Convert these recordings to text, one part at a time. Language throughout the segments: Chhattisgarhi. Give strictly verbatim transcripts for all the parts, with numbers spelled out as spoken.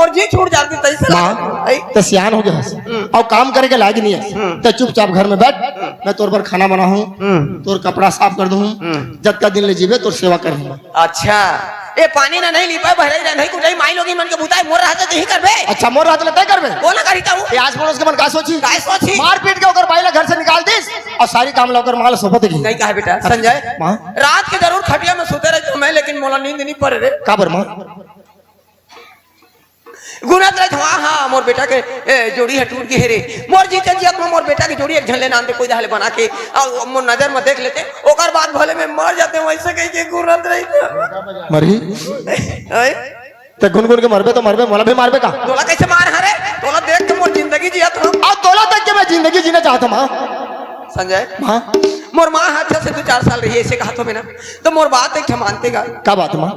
और जी छूट जाती तैसे माँ, लागत। आई? त सियान हो गया हस। हम्म। अउ काम करे के लायक नहीं है। हम्म। त चुपचाप घर में बैठ, हम्म। मैं तोर बर खाना बनाहूँ, हम्म। तोर कपड़ा साफ कर दूँ, हम्म। जतका दिन ले जीबे तोर सेवा करहूँ। अच्छा, ए पानी ना नहीं ली पाए, बहराई ना नहीं कुटाई, माई लोगिन मन के बुताई, मोर रहते त ही करबे। अच्छा, मोर रहते ले तय करबे। वो ना करी ताऊ। ए आस पड़ोस के मन का सोची? काय सोची? मार पीट के ओकर बाई ला घर से निकाल दिस अउ सारी काम ला ओकर माँ ला सौंपत गे। नहीं कहा बेटा, संजय, माँ? रात के जरूर खटिया में सुते रहिथों मैं, लेकिन मोला नींद नहीं पड़े रे। काबर माँ? गुनत रहिथों, हाँ, हाँ, मोर बेटा के, ए, जोड़ी ह टूट गे हे रे। मोर जीते जियत में मोर बेटा के जोड़ी एक झन ले नानते, कोई दहा ले बना के, अउ मोर नजर में देख लेते, ओकर बाद भले मैं मर जाते, वैसे कहि के गुनत रहिथों। मरही? हैं? त गुनगुन के मरबे त मरबे, मोला भी मारबे का? तोला कैसे मार हरे? तोला देख के मोर जिंदगी जियत हँव। अउ तोला देख के मैं जिंदगी जीना चाहत हँव माँ। संजय, हाँ? मोर माँ ह अच्छा से दू चार साल रही, ऐसे कहा तो मैं ना, त मोर बात एक ठन मानते का? का बात माँ?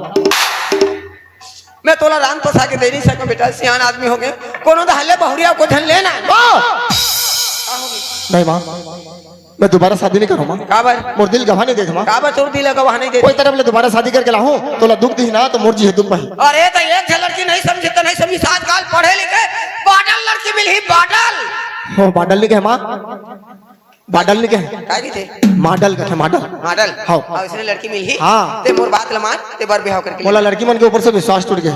मैं तोला रांध पसा के दे नहीं सकँव बेटा, सियान आदमी होगे, कोनो दहा ले बहुरिया को झन लेना। माँ! नहीं माँ, मैं दोबारा शादी नहीं करूँ माँ। काबर? मोर दिल गवाह नहीं देत माँ। काबर तोर दिल गवाह नहीं देत? कोई तरफ ले दोबारा शादी करके लाहूँ, तोला दुख दिही ना, त मोर जी हे दुख पाही। अरे त एक झन लड़की नहीं समझी त नहीं समझी, आजकल पढ़े लिखे बाडल लड़की मिलही, बाडल। हो, बाडल नहीं कहे माँ, बाडल नहीं कहे। काय कहिथे? माडल कथे, माडल। माडल? हाँ। हाँ, इसने लड़की मिलही। हाँ। ते मोर बात ल मान, ते बर बिहाव करके ले। मोला लड़की मन के ऊपर से विश्वास टूट गया।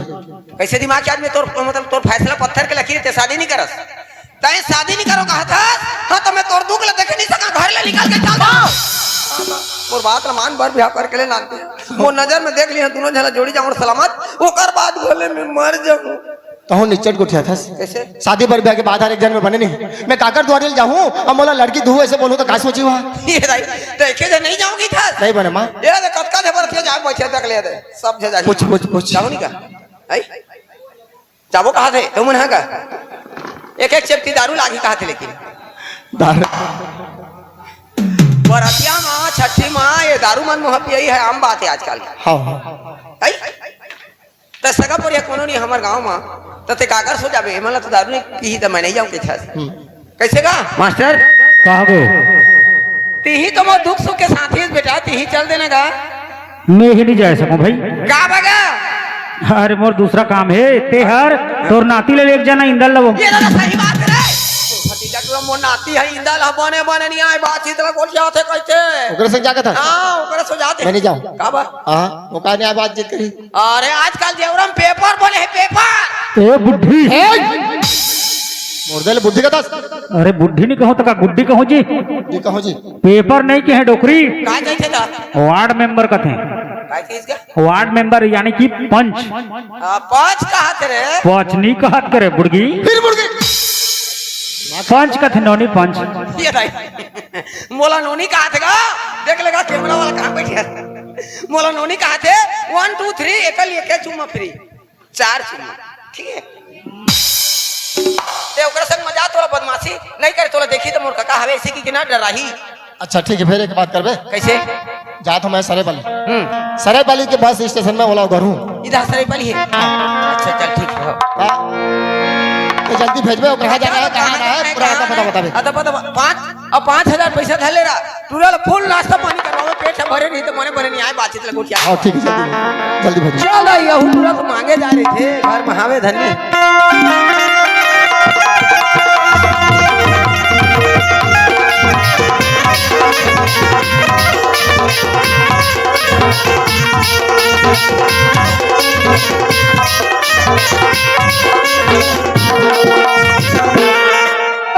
कैसे दिमाग के आदमी तोर, मतलब तोर फैसला पत्थर के लकीर, ते शादी नहीं करस? तैं शादी नहीं करो कहा था? हाँ, त मैं तोर दुख ल देखे नहीं सका, घर ले निकाल के चल जाओ। मोर बात ल मान, बर बिहाव करके ले नानते। मोर नजर में देख लिहा, दोनों झन ला जोड़ी जाऊँ सलामत, ओकर बाद भले मैं मर जाऊँ। तहूँ निच्चट गोठियाथस। कैसे? शादी बर बिहाव के बाद हर एक झन में बने नहीं। मैं काकर दुवारी ले जाहूँ, अउ मोला लड़की दुहू ऐसे बोलहूँ त का सोची हुआ? ये दाई, त एके झन नहीं जाऊँगी था? नहीं बने माँ। ये दे, कतका दे बर थे, जाए बैठे तक ले दे, सब झन जाही। पूछ, पूछ, पूछ। जाहूँ नहीं का? आई? जाबो कहा थे, तुम ना का? एक एक चेपटी दारू लागी कहा थे, लेकिन दारू। बरतिया माँ, छठी माँ, ये दारू मन मुँह पियई है, आम बात है आजकल। हाँ, हाँ। आई? त सगा परिया कोनो नहीं हमर गाँव म, त ते काकर सो जाबे? एमन ल तो दारू नहीं पीही, त मैं नहीं जाऊँ कहिथस। हम्म। कैसे का? मास्टर। का हो? तिही तो मोर दुख सुख के साथी हस बेटा, तिही चल देना का? मैं ही नहीं जा सकूँ भाई। का बगा? अरे मोर दूसरा काम हे, ते हर तोर नाती ले एक जना इंदल लबो। ये दादा सही बात रे। भतीजा के मोर नाती है इंदल ह, बने बने नहीं आए, बातचीत ला गोठियाथे कैसे? ओकरे संग जाके था? हाँ, ओकरे सो जाते। मैं नहीं जाऊँ। का बा? हाँ, वो का नहीं आए बातचीत करी। अरे आजकल जेवरा म पेपर बने हे, पेपर। ए बुड्ढी। ए! मोर दे ले बुड्ढी कथस। अरे बुड्ढी नहीं कहूँ त का गुड्डी कहूँ जी? जी कहूँ जी। पेपर नहीं कहे डोकरी। का कहिथे त? वार्ड मेंबर कथे। का कहिस का? वार्ड मेंबर यानी कि पंच। आ, पंच कहा थे रे? पंच नहीं कहा थे रे बुड़गी। फिर बुड़गी। पंच कथे नोनी पंच। ये भाई। मोला नोनी कहा थे का? देख लेगा कैमरा वाला कहाँ बैठे है। मोला नोनी कहा थे, वन टू थ्री, एकल एके चुम्मा फ्री। चार चुम्मा। ठीक है? ते ओकरा संग मजा, थोड़ा बदमाशी नहीं करे, थोड़ा देखी तो मोर काका हवे ऐसे कि, कि ना डराही। अच्छा ठीक है, फिर एक बात करबे। कैसे? जात हँव मैं सरेपाली। हम्म। सरेपाली के बस स्टेशन में ओला उतरहूँ। इधर सरेपाली है? अच्छा चल ठीक है, हाँ। हाँ। तो जल्दी भेजबे, कहाँ जाना है, कहाँ आना है, पूरा पता बताबे। अदब, अदब, पाँच, अब पाँच हजार पैसा धर ले रहा, टूरा ल फुल नाश्ता पानी करवावे, पेट ह भरे नहीं त मने बने नहीं आए, बातचीत ल गोठिया। हाँ, ठीक है, जल्दी, जल्दी भेजो। चल, यहू टूरा तो मांगे जा रहे थे, घर में हावे धनी।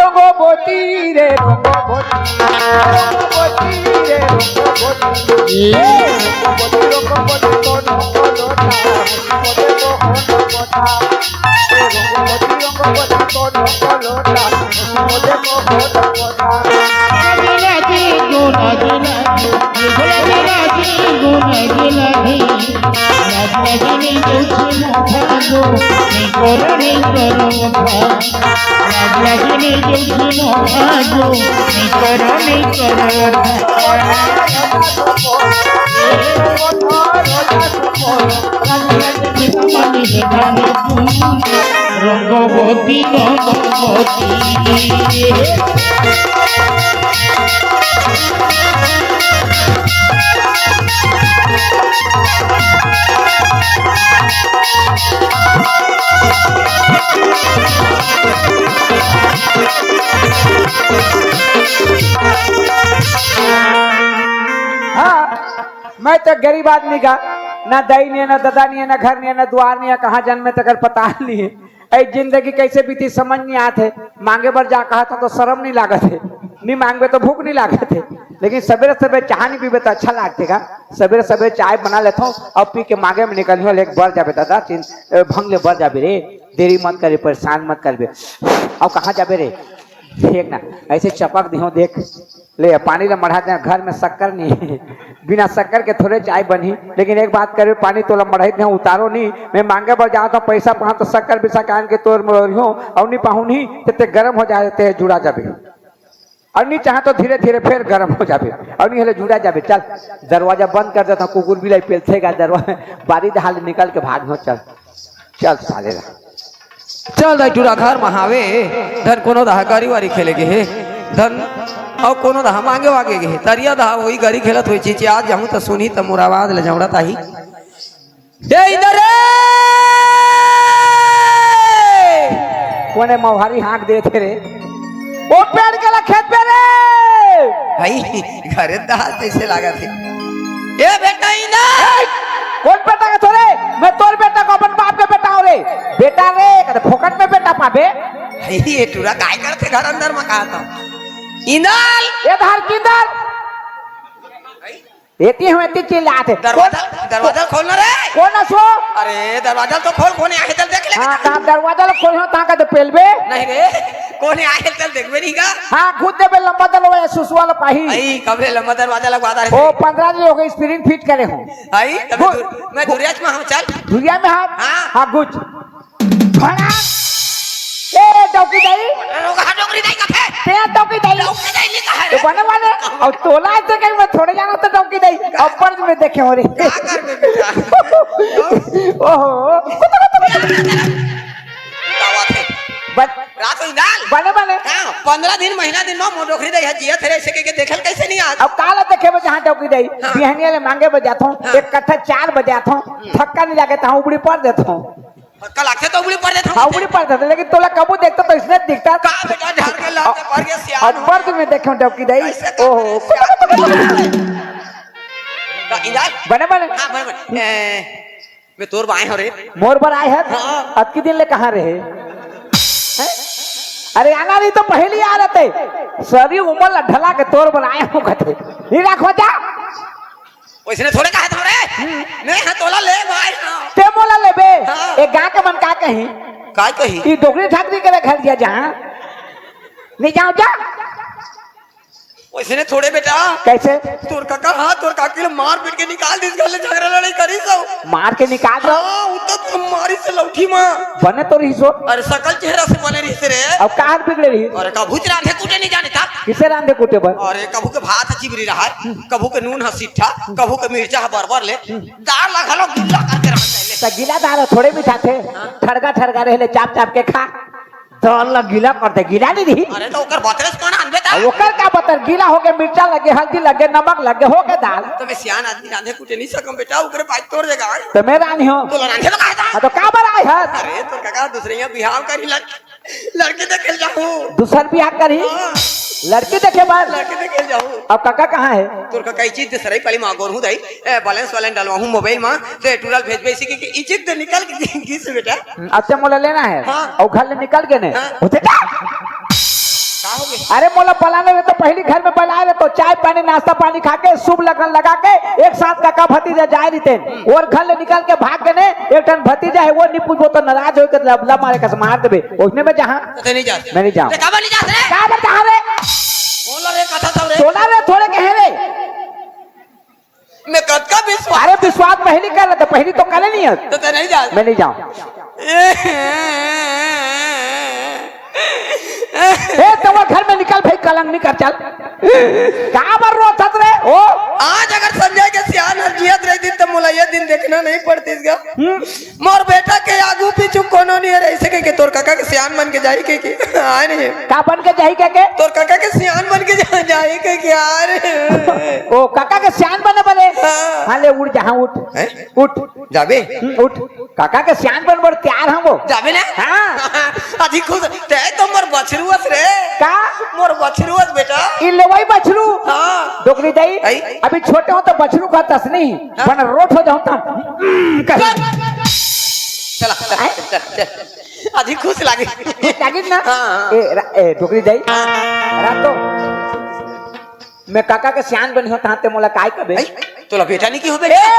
रंगोबती रे रंगोबती, रंगोबती रे रंगोबती। ए रंगोबती, रंगोबती, कौन कौन होता, मोदे को होता होता। ए रंगोबती, रंगोबती, कौन कौन होता, मोदे को होता होता। রঙ্গবতী, রঙ্গবতী। मैं तो गरीब आदमी का, ना दाई नहीं है, ना ददा नहीं है, ना घर नहीं है, ना दुआर नहीं है, कहाँ जन्मे तेकर पता नहीं है। ऐ जिंदगी कैसे बीती समझ नहीं आत है। मांगे बर जा कहत हंव तो शरम नहीं लागत है, नहीं मांगबे तो भूख नहीं लागत है। लेकिन सबेरे सबेरे चाय नहीं पीबे तो अच्छा लागथे का? सबेरे सबेरे चाय बना लेथंव अउ पी के मांगे में निकलिहूं, ले बर जाबे दादा, चिन-, ए, भंग ले बर जाबे रे, देरी मत करबे, परेशान मत करबे। अउ कहाँ जाबे रे? देख ना, ऐसे चपक दिहूं, देख। ले, पानी ला मढ़ा दे, घर में शक्कर नहीं। बिना शक्कर के थोड़े चाय बनही। लेकिन एक बात करबे, पानी तोला मढ़ाई दे, उतारो नहीं। मैं मांगे बर जात हंव, पैसा पाहूं तो शक्कर बिसा के आन के तोर मरोरिहूं, अउ नहीं पाहूं नहीं, तो ते गरम हो जाए, ते जुड़ा जाबे। अउ नहीं चाहे तो धीरे धीरे फिर गरम हो जाबे, अउ नहीं होले जुड़ा जाबे। चल, दरवाजा बंद कर देथंव, कुकुर बिलाई पेलथे गा, दरवाजा बारी डहार ले निकल के भाग हो। चल, चल साले ला। चल दाई टूरा, घर म हावे, धन कोनो दहा गरी वारी खेले गे हे, धन अउ कोनो दहा मांगे वागे गे हे, तरिया दहा वही गरी खेलत होही, चिचियात जाहूं त सुनही त मोर आवाज ले जौड़त आही। ए इधर रे! कोने मौहारी हाँक देथे रे? ओ पेड़ के ला खेत पे रे! भाई, घरे दाल जैसे लागत हे। ए बेटा, इधर! ए, कोन बेटा का तोरे? मैं तोर बेटा को अपन बाप के बेटा हंव रे। बेटा रे, कदे फोकट में बेटा पाबे? भाई, ये टूरा काय करथे घर अंदर में, कहा था? इंदल! ए धार किंदल! एती हूं, एती चिल्लात हे। दरवाजा, दरवाजा खोल ना रे। कोन असो? अरे, दरवाजा तो खोल, कोने आहे चल देख ले। हाँ, ता दरवाजा ला खोल हो, ता का तो पेलबे। नहीं रे, कोने आहे चल देखबे नहीं का? हाँ, खुद देबे लंबा दरवाजा सुसवा ला पाही। आई, कबे लंबा दरवाजा लगवा दा रे। ओ, पंद्रह दिन हो गए, स्प्रिंग फिट करे हूँ। आई, तबे घुस। दु-, मैं दुरिया में हूँ, चल। दुरिया में हाथ? हाँ। हाँ, घुस। भड़ाक। ए, डौकी दाई। अरे, ओका डोकरी दाई कथे। ते डौकी दाई। डोकरी दाई नहीं कहे तो रे। बने वाले। अउ तोला ऐसे कहीं मैं थोड़े जाना तो डौकी दाई। ऊपर में देखे हो रे। का करबे बेटा? ओहो। बतावा थे। बन-, रात हो इंदल। बने, बने। हाँ, पंद्रह दिन, महीना दिन में मोर डोकरी दाई ह जियत हे रे, ऐसे कह के देखल कैसे नहीं आज? अब काला देखे में जहाँ डौकी दाई, हाँ। बिहनिया ले मांगे बजात हूँ, हाँ। एक कट्ठा चार बजात हूँ, हम्म। थक्का नहीं लगे तो हाँ उबड़ी पड़ देता हूँ। कल आथे तो उबड़ी पड़ देता हूँ। हाँ, उबड़ी पड़ देता, लेकिन तोला कबू देखता तो इसने दिखता। का बेटा, झाड़ के लाते भर के सियान हो। अब्बर तुम्हें देखे डौकी दाई। ऐसे का ओहो। करे सियान? का इंदल? बने, बने। हाँ, बने, बने। ए, मैं तोर बर आए हंव रे। मोर बर आए हस? हाँ। अतकी दिन ले कहाँ रहे? हैं? अरे, आना नहीं तो पहली आ रहते। सरी उमर ला ढला के तोर बर आए हंव कथे। नहीं रखो जा। वैसने थोड़े कहा था रे। हम्म। मैं हाँ तोला ले भाई, हाँ। ते मोला लेबे? हाँ। ए गाँव के मन का कही? काय कही? ई डोकरी ठाकरी करे घर दिया जहाँ। नहीं जाओ जा। वैसने थोड़े बेटा। कैसे? तोर काका, हाँ, तोर काकी ले मार पीट के निकाल दिस घर ले, झगड़ा लड़ाई करिस हो। मार के निकाल दो। हाँ, वो तो तुम मारी से लौठी माँ। बने तो रही सो। अरे सकल चेहरा से बने रही से रे। अब कहाँ बिगड़े रही? अरे कभू रांधे कूटे नहीं जाने था। किसे रांधे कूटे बर? अरे कभू के भात ह चिबरी रहा है, कभू के नून ह सिट्ठा, कभू के मिर्चा ह बरबर ले, दाल ला घलो गिल्ला करके रख दे ले। त गिला दाल ह थोड़े मीठा थे, हाँ। ठड़गा ठड़गा रहे ले, चाप चाप के खा। दाल ला गिला कर दे, गिला नहीं रही। अरे तो ओकर बतरे से कोन आनबे ता? अब ओकर का बतर, गिला हो गए, मिर्चा लगे, हल्दी लगे, नमक लगे, हो गए दाल। तो मैं सियान आदमी रांधे कुटे नहीं सकम बेटा, ओकरे पास तोर जगह आए। तो मैं रानी हूँ। तो रांधे तो कहा था? हाँ, तो का बर आए हस? अरे तो काका दूसरे यहाँ बिहाव करी लग। लड़की देखे जाहूं। दूसर बियाह करही? हाँ। लड़की देखे बर? लड़की देखे जाहूं। अब काका कहाँ है? तोर काका इचित दे सरई पाली मां गोर हूं दाई। ए, बैलेंस वाले डलवा हूं मोबाइल मां। ते टूरा ल भेजबे इसी के, के इचित दे निकल के गिस बेटा। हम्म, अच्छा मोला लेना है। हाँ। अउ घर ले निकल के ने। हाँ। होते का? का हो गया? अरे मोला बलाना रहे तो पहली घर में बलाए रहे तो चाय पानी नाश्ता पानी खा के शुभ लगन लगा के एक साथ काका भतीजा जाए रहिते। और घर ले निकल के भाग के ने एक ठन भतीजा है, वो नहीं पूछबो तो नाराज होके लबला मारे कस मार देबे। ओसने में जहाँ तो नहीं जा। मैं नहीं जाऊँ। ते काबर नहीं जा रे? काबर जहाँ रे? बोला रे, कथा सब रे। तोला रे, थोड़े कहे रे। मैं कतका विश्वास। अरे विश्वास पहली कर ले, तो पहली तो करे नहीं है। तो ते नहीं जा। मैं नहीं जाऊँ। ए, तो वो घर में निकल भाई, कलंग नहीं कर, चल। काबर रोथस रे? ओ? आज अगर संजय के सियान हर जियत रहितिस, तो मोला ये दिन देखना नहीं पड़तिस गा। हम्म। मोर बेटा के आगू पीछू कोनो नहीं है, ऐसे कह के तोर काका के सियान बन के जाही कह के। आए नहीं। का बन के जाही कह के? तोर काका के सियान बन के जा-, जाही कह के, आ रे। ओ, काका के सियान बने बने? हाँ। हाँ, ले उठ, जहाँ उठ। हैं? उठ। जाबे? हम्म, उठ। काका के सियान बन बर तैयार हंव वो। जाबे ना? हाँ। अधिक खुश, ते तो मोर बछरू अस रे। का? मोर बछरू अस बेटा। ई लेवई बछरू। हाँ। डोकरी दाई, आई। अभी छोटे हो तो बछरू कहतस नहीं, हाँ। बन रोट हो जाऊं तब। चला, चला, आई। चला, चला। अधिक खुश लागे। लागे ना? हाँ, हाँ। ए, रा-, ए, डोकरी दाई। हाँ। रातो, मैं काका के सियान बनी हो, तहाँ ते मोला काय कबे? आई, तोला बेटा नहीं की हो बे? ए,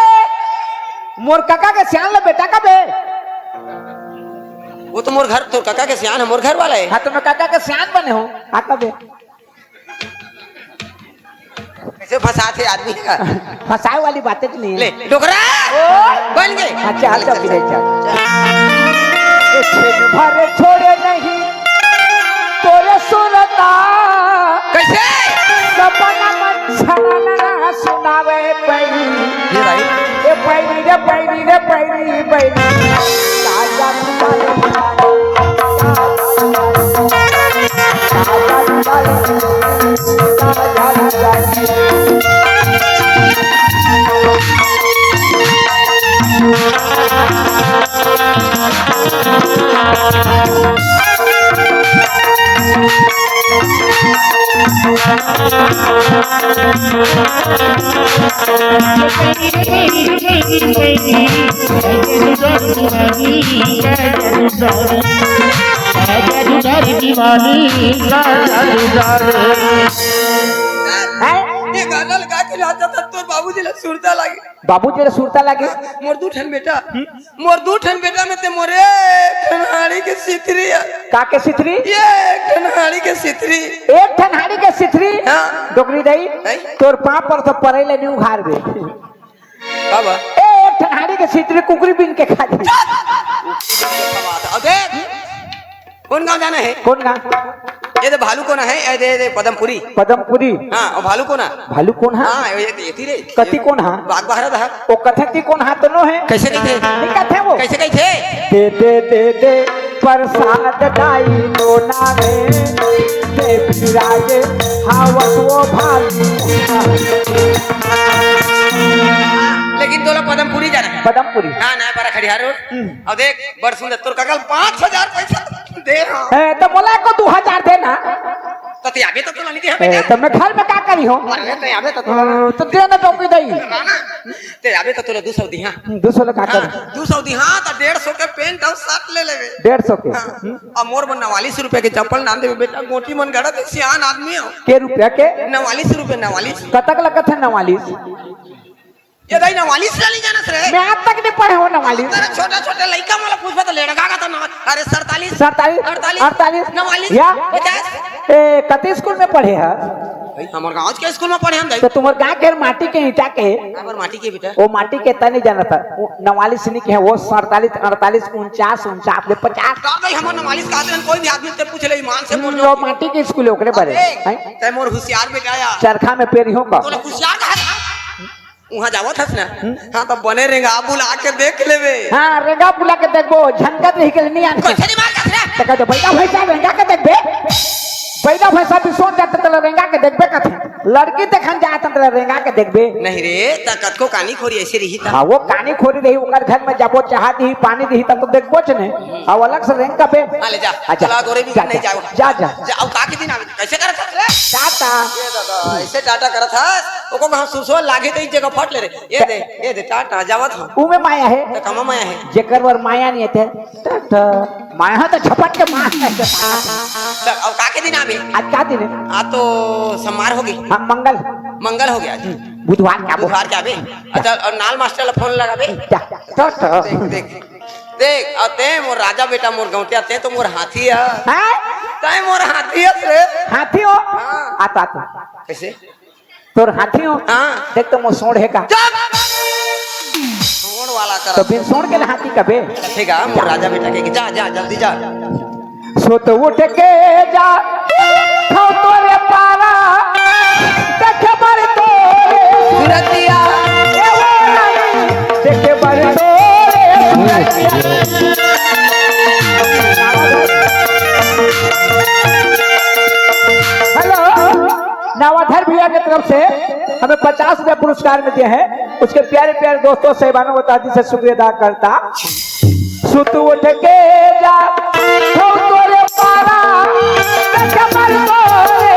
मोर काका के सियान ला बेटा कबे? वो तो मोर घर, तोर काका के सियान ह, मोर घर वाला हे। हाँ, तो मैं काका के सियान बने हो, आ कबे? कैसे फंसाथे आदमी का? फंसाए वाली बातें तो नहीं है। ले, डोकरा! ओए! बन गए। अच्छा, चल, चल, चल, चल। एक दिन भर छोड़े नहीं तोरे सुरता। कैसे? सपना मन छलना सुनावे पैरी। ये भाई। ए पैरी रे पैरी रे पैरी पैरी। हैं? ये गाना लगा के नाचा था, तोर बाबूजी ला सुरता लागे। बाबूजी ला सुरता लागे? मोर दू ठन बेटा, मोर दू ठन बेटा में ते मोर एक ठन हाड़ी के सिथरी हे। का के सिथरी? ये एक ठन हाड़ी के सिथरी। एक ठन हाड़ी के सिथरी? हाँ। डोकरी दाई, हैं? तोर पाँव पर तो परई ले नहीं उघार बे। का बा? ए, एक ठन हाड़ी के सिथरी कुकरी बीन के खा ली। अब देख, कौन गांव जाना हे? कौन गांव? ये दे भालू कोना हे, ये दे, ये दे पदमपुरी। पदमपुरी। हाँ, और भालू कोना? भालू कोन हा? हाँ, ये, ये, ये रे। कति कोन हा? बाग बहरा दहा। ओ कथे ती कोन हा तो नो हे? कैसे कहिथे? नहीं कथे वो। कैसे कहिथे? दे, दे, दे, दे, प्रसाद दाई कोना में, दे बिराजे, हावत वो भालू। लेकिन तोला पदमपुरी जाना हे। पदमपुरी। हाँ, नया पारा खड़ियार रोड। हम्म। अब देख, बड़ सुंदर, तोर कका ल पाँच हजार पैसा दे, हाँ। ए, तो मोला को दू हजार दे ना। तो ते आबे तो तोला नहीं दे, ए, बेटा। तो मैं घर में का करी हूँ? अरे, ते आबे तो तोला। हाँ, तो दे ना डोकरी दाई। ते आबे तो तोला दू सौ दिहा। दू सौ ले का कर? हाँ, दू सौ दिहा, तो डेढ़ सौ के पैंट और शर्ट ले लेबे। डेढ़ सौ के? हाँ। हम्म। अब मोर बर नवालीस रुपया के चप्पल नान देबे, बेटा, गोटी मन गड़ा ते सियान आदमी हो। के रुपया के? नवालीस रुपया, नवालीस। कतक लगत हे नवालीस? ये दाई नवालीस ला नहीं जानस रे। मैं आज तक नहीं पढ़े हो नवालीस। अरे छोटा छोटा लइका मोला पूछबे तो लेड़गा का तो नवा-, अरे सड़तालीस, सड़तालीस, अड़तालीस, अड़तालीस, नवालीस, या? पचास। ए, कते स्कूल में पढ़े हे? भाई, हमर गांव के स्कूल में पढ़े हम दाई। तो तुम्हर गांव के माटी के ईंटा के? हमर माटी के बेटा। वो माटी के तनी जानता। वो नवालीस नहीं के, वो सड़तालीस, अड़तालीस, उनचास, उनचास ले पचास। का दाई हमर नवालीस का दिन कोई भी आदमी ते पूछ ले ईमान से बोल। वो माटी के स्कूल हे ओकरे बारे। अबे, हैं? ते मोर होशियार बेटा या। चरखा में पेरी हो का? तोला होशियार कहा था? उहाँ जावत हस ना? हम्म। हाँ, तो बने रेंगा बुला के देख लेबे। हाँ, रेंगा बुला के देखबो, झनकत रही के नहीं आने। कैसे नहीं मार कसरा? तो कहते, "बैठा भैंसा रेंगा के देखबे? बैठा भैंसा बिसोन जाते तले रेंगा के देखबे कथे। लड़की देखन जात तले रेंगा के देखबे?" नहीं रे, त कतको कानी खोरी ऐसे रही था। हाँ, वो कानी खोरी रही, ओकर घर में जाबो, चाहा दी, पानी दी, तब तो देखबो च नहीं। अब अलग से रेंग कबे? हाँ, ले जा। अच्छा। चला, गोरे भी जा, नहीं जा, जाओ। जा, जा। जा, अब का के दिन आवे? कैसे करत हस रे? टाटा। ये दादा, ऐसे टाटा करत हस? ओको कहाँ सुसो लागे त एक जगह फट ले रे। ये दे, ये दे, टाटा, जावत हूँ। ऊ में माया हे। त कमा माया हे। जेकर बर माया नहीं हे, टाटा। माया तो झपट के मार। त अब का के दिन आवे? आज का दिन हे? आज तो सोमवार हो गई। हाँ, मंगल। मंगल हो गया आज। हम्म, बुधवार के आबो। बुधवार के आबे। अच्छा, और नाल मास्टर ला फोन लगाबे। जा, टाटा। देख, देख। देख, अउ ते मोर राजा बेटा, मोर गौंटिया, ते तो मोर हाथी हे। हैं? ते मोर हाथी हे रे। हाथी हो? हाँ। आता, आता। कैसे? तोर हाथी हो? हाँ। देख तो मोर सोंड़ हे का? चुप! सोंड़ वाला कर। तो बिन सोंड़ के ना हाथी कबे? कथेगा, मोर राजा बेटा के, जा, जा, जल्दी जा। सुत उठ के जा, खाओ तोरे पारा, देखे बर तोरे सुरतिया, ए वो रानी, देखे बर तोरे सुरतिया। हेलो, नवाधर भैया की तरफ से हमें पचास रुपया पुरस्कार में दिए हैं, उसके प्यारे प्यारे दोस्तों, साहिबानों को तहे दिल से शुक्रिया अदा करता। सुत उठ के जा, हो तोरे पारा, देखे बर तोरे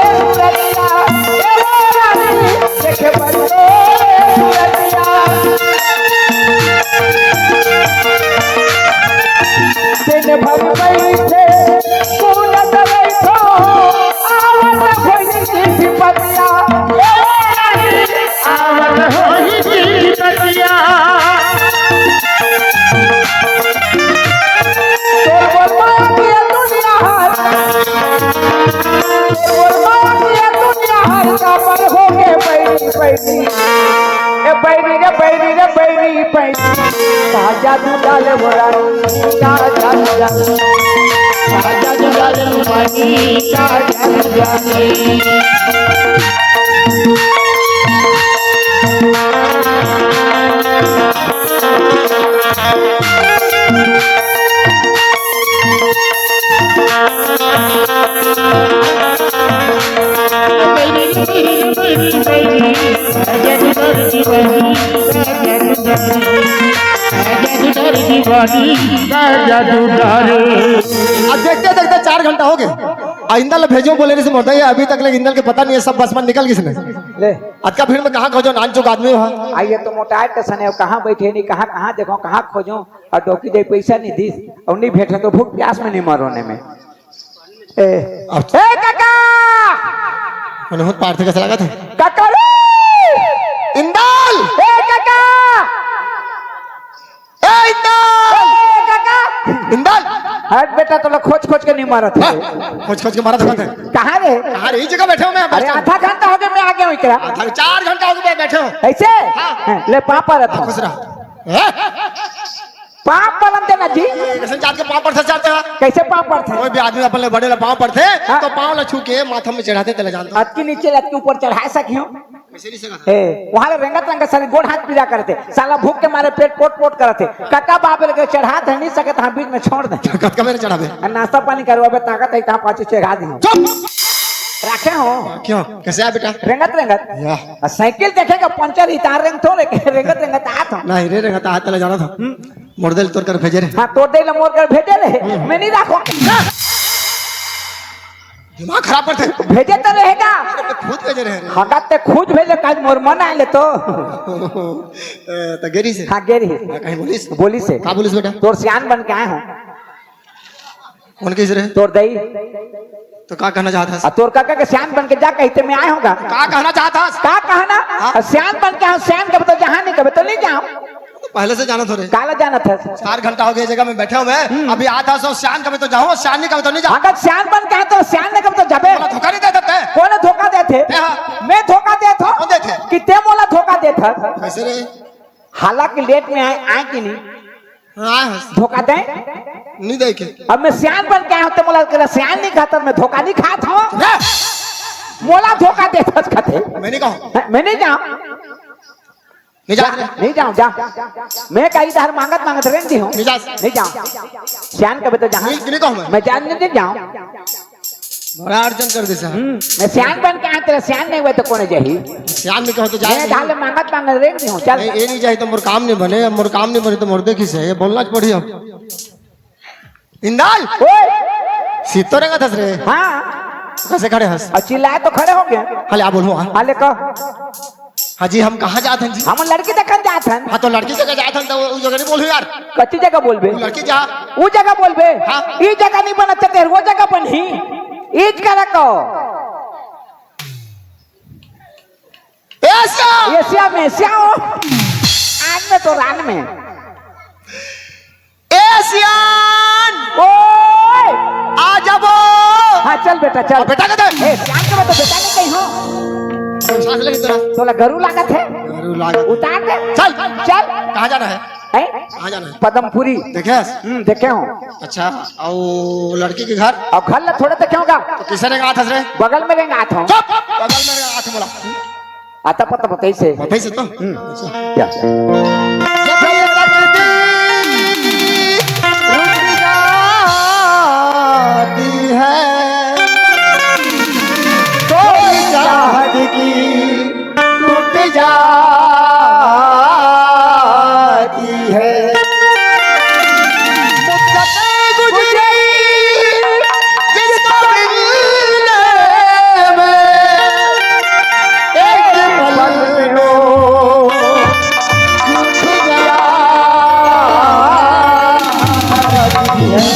का जादू डाले वो रानी, का जादू डाले, का जादू डाले वो रानी, का जादू डाले। अब देखते देखते चार घंटा हो गए। आ, इंदल भेजो बोले नहीं से मरता है, अभी तक ले इंदल के पता नहीं है, सब बस मन निकल किसने। ले। अतका भीड़ में कहाँ खोजो, नानचुक आदमी हो। आइए तो मोटाए टेंशन है, कहाँ बैठे नहीं, कहाँ, कहाँ देखो, कहाँ खोजो, और डोकी दे पैसा नहीं दीस, और नहीं भेटे तो भूख प्यास में नहीं मरोने में। ए, अब ए काका! मैंने बहुत पार थे, कैसा लगा था? काका रे! इंदल! ए काका! ए इंदल! ए काका! इंदल! हट बेटा, तो लोग खोज खोज के नहीं मारत है। हाँ, खोज खोज के मारा था। कहाँ रे? अरे, इस जगह बैठे हो, मैं अरे, बैठा हूँ। आधा घंटा हो गया, मैं आ गया हूँ इकरा। आधा, चार घंटा हो गया, मैं बैठे हूँ। ऐसे? हाँ। हाँ, ले, पाँव परत हाँ, हूँ। खुश रहा। हैं? पाँव परत देना जी। ये कैसे जात के पाँव पर से जाते हैं? कैसे पाँव परत है? कोई भी आदमी अपने बड़े ला पाँव परत है, हाँ। तो पाँव ला छू के माथा में चढ़ाते चले जानते हो। अतकी नीचे, अतकी ऊपर चढ़ा सकियो। कैसे नहीं सका? ए, वहाँ ले रेंगत रेंगत सारे गोड़ हाथ पीला करते। साला भूख के मारे पेट पोट पोट करते। काका बाप लगे चढ़ा दे नहीं सकत, हाँ, बीच में छोड़ दे। कतका मेरे चढ़ावे? आ, नाश्ता पानी करवाबे, ताकत है, कहाँ पाछे चढ़ा दी। चुप! रखे हो? क्यों? कैसे आया बेटा? रेंगत रेंगत। या। आ, साइकिल देखेगा पंचर ही तार रेंग थोड़े के रेंगत रेंगत आ था। नहीं रे, रेंगत आ, तले जाना था। हम्म। मोर दिल तोर कर भेजे रे। हाँ, तोर दिल मोर कर भेजे रे। हम्म। मैं नहीं रखो। दिमाग खराब करते। भेजे तो रहेगा। अरे, तो खुद भेजे रहे रे। हाँ, ते खुद भेजे, काल मोर मन आए ले तो। ए, तो गेरी से? हाँ, गेरी। हाँ, कहीं बोलिस? बोलिस से। का बोलिस बेटा? तोर सियान बन के आए हो। कौन कहिस रे? तोर दई। तो का कहना चाहत हस? आ, तोर काका के सियान बन के जा कहते मैं आए होगा। का कहना चाहत हस? का कहना? हाँ? आ, सियान बन के आओ, सियान कबे तो जहाँ नहीं कबे तो नहीं जाओ। तो पहले से जानत हो रे। काला जानत हस? चार घंटा हो गया जगह में बैठे हुए। हम्म। अभी आता सो सियान कबे तो जाओ, सियान नहीं कबे तो नहीं जाओ। अगर सियान बन के आए तो सियान नहीं कबे तो जाबे। बोला धोखा नहीं दे देते। कौन धोखा देथे? ए हाँ। मैं धोखा देत हूँ। कौन देथे? कि ते मोला धोखा देत हस। कैसे रे? हालांकि लेट में आए, आए कि नहीं? हाँ, हाँ। धोखा दे? नहीं दे के। अब मैं सियान बन के आया हूँ, तो मोला करा सियान नहीं खाता, मैं धोखा नहीं खात हूँ। ना। मोला धोखा देत हस कथे। मैं नहीं कहूँ। मैं नहीं जाऊँ। नहीं जा। नहीं जाऊँ, जा। मैं कहीं इधर मांगत मांगत रेंग दी हूँ। नहीं जा। नहीं जाऊँ। सियान कबे तो जहाँ। नहीं, नहीं कहूँ मैं। मैं जान नहीं जाऊँ। बड़ा अड़चन कर दे साहब। हम्म, मैं सियान बन के आया, तेरा सियान नहीं हुआ तो कौन जाही? सियान नहीं कहो तो जाए मैं नहीं। धाले मांगत मांगत रेंग नहीं हूँ, चल। नहीं, ये नहीं जाए तो मोर काम नहीं बने, मोर काम नहीं बने तो मोर देखी से, ये बोलना च पड़ी अब। इंदल! ओए! सीतो रेंगत हस रे। हाँ। कैसे खड़े हस? और चिल्लाए तो खड़े हो गए। हाले आ बोलूँ, हाँ। हाले कह। हाँ जी, हम कहाँ जात हन जी? हम लड़की देखन जात हन। हाँ, तो लड़की जगह जात हन, तो उ जगह नहीं बोलू यार। कच्ची जगह बोलबे? उ लड़की जा। उ जगह बोलबे? हाँ। ई जगह नहीं बनत, तेरे वो जगह बनही। ईज करा को। एशिया। एशिया में, एशिया हो। आन में तो रान में। एशियन! ओए! आ जाबो! हाँ, चल बेटा, चल। अब बेटा कहते हैं। ए, सियान के मैं तो बेटा नहीं कही हूँ। सांस लगी तोरा। तोला गरु लागत है? गरु लागत। उतार दे। चल। चल। कहाँ जाना है? हैं? कहाँ जाना है? पदमपुरी। देखे हस? हम्म, देखे हूँ। अच्छा, और लड़की के घर? और घर ला थोड़े देखे होगा। तो किसे रेंगात हस रे? बगल में रेंगात हूँ। चुप! बगल में रेंगात हूँ बोला। आता पता बताई से। बताई से तो? हम्म। अच्छा। क्या? जब तक दिल रुक जाती है, कोई चाहत की टूट जाती है। मुद्दत गुजरी जिसको मिलने में एक पल लो छूट जाती है।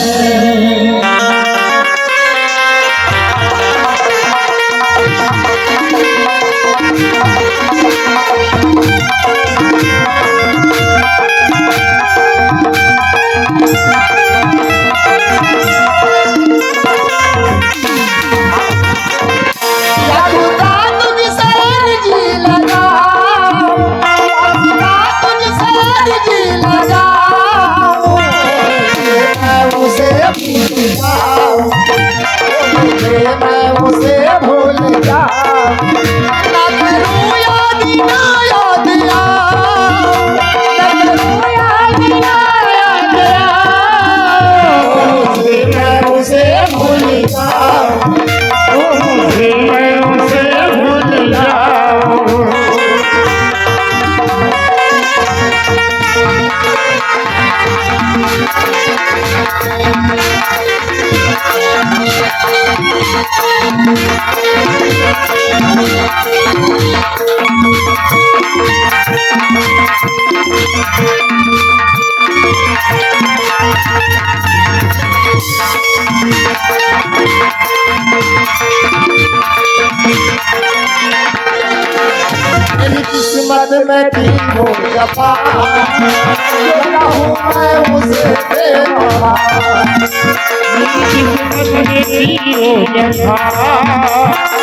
मैं थी वो जफा, जो कहूँ मैं उसे बेवफा। मेरी किस्मत में थी वो जफा,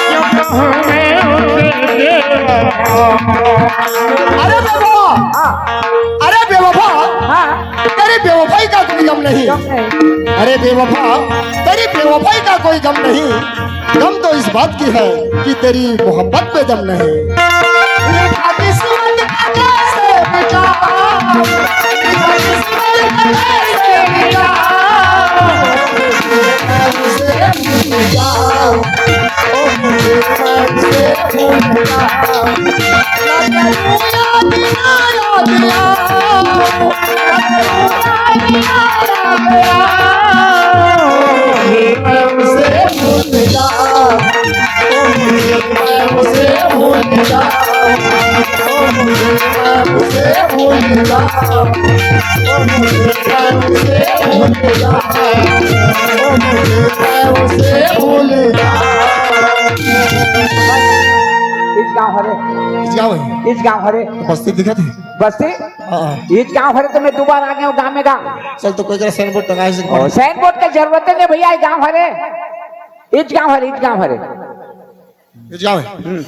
जो कहूँ मैं उसे बेवफा। अरे बेवफा, हाँ। अरे बेवफा, हाँ। तेरी बेवफाई का कोई गम नहीं। गम नहीं। अरे बेवफा, तेरी बेवफाई का कोई गम नहीं। गम तो इस बात की है कि तेरी मोहब्बत पे दम नहीं। लिखा किस्मत का जैसे मिटा, लिखा किस्मत का जैसे मिटा, उसे भूल जाओ, ओ मुझे उसे भूल जाओ। ना करूँ याद, ना याद आओ। इस गांव हरे। इस गांव है। इस गांव हरे। बस्ती दिखत हे। बस्ती? हाँ। इस गांव हरे तो मैं दो बार आ गया हूँ गांव में का। चल तो कोई जरा साइन बोर्ड टंगा है, ओ, साइन बोर्ड का जरूरत नहीं भैया, ये गांव हरे। इस गांव हरे, इस गांव हरे। इस गांव है। हम्म।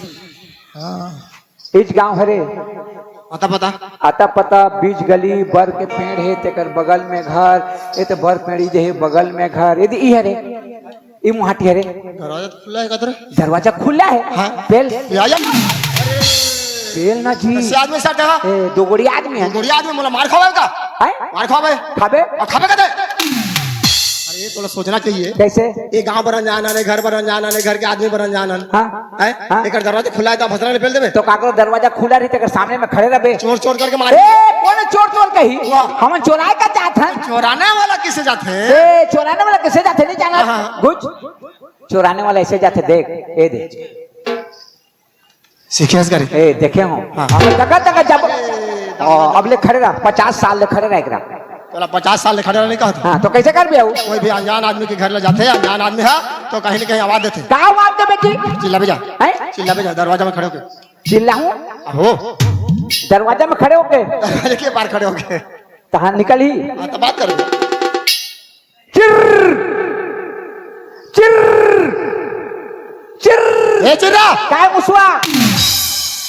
हाँ। इस गांव हरे। अता पता? अता पता, बीच गली, बर के पेड़ हे, तेकर बगल में घर, ए ते बर पेड़ी जे हे, बगल में घर, ये दे, ई हरे। ई मुहाटी हरे। दरवाजा तो खुला है का तेरे? दरवाजा खुला है। हाँ। बेल। या, या। बेल ना जी। कैसे आदमी साथ है? ए, दो गोड़ी आदमी है। दो गोड़ी आदमी मोला मार खावे का? हैं? मार खावे। खाबे? और खाबे का दे? अरे, ये थोड़ा सोचना चाहिए। कैसे? ये गांव बर अनजान आने, घर बर अनजान आने, घर के आदमी बर अनजान आने। हाँ। हैं? हाँ। एकर दरवाजा खुला है तो भसरा निकल देबे। तो का करो, दरवाजा खुला रही तो एकर सामने में खड़े रहबे। चोर चोर करके मारे। ए, कौन चोर चोर कही? वाह। हम चोराए का चाहत हन। चोराने वाला किसे जात हे? ए, चोराने वाला किसे जात हे, नहीं जाना? हाँ, हाँ। घुस। चोराने वाला ऐसे जात हे, देख, ए देख। सीखे हस करे? ए, देखे हो? हाँ। अब तक, तक जब, अरे, ओ, अब ले खड़े रह, पचास साल ले खड़े रह एकरा। तोला पचास साल ले खड़े रहे नहीं कहत? हाँ, तो कैसे करबे? कोई भी अनजान आदमी के घर ले जाथे, अनजान आदमी हे, तो कहीं ना कहीं आवाज देथे। का आवाज देबे जी? चिल्लाबे जा। हैं? चिल्लाबे जा, दरवाजा में खड़े होके। चिल्लाहूँ? हो। दरवाजा में खड़े होके? दरवाजे के पार खड़े होके। तहाँ निकल ही। हाँ, तो बात करो। चिर्र, चिर्र, चिर्र। ए, चिर्रा! काय मुसवा?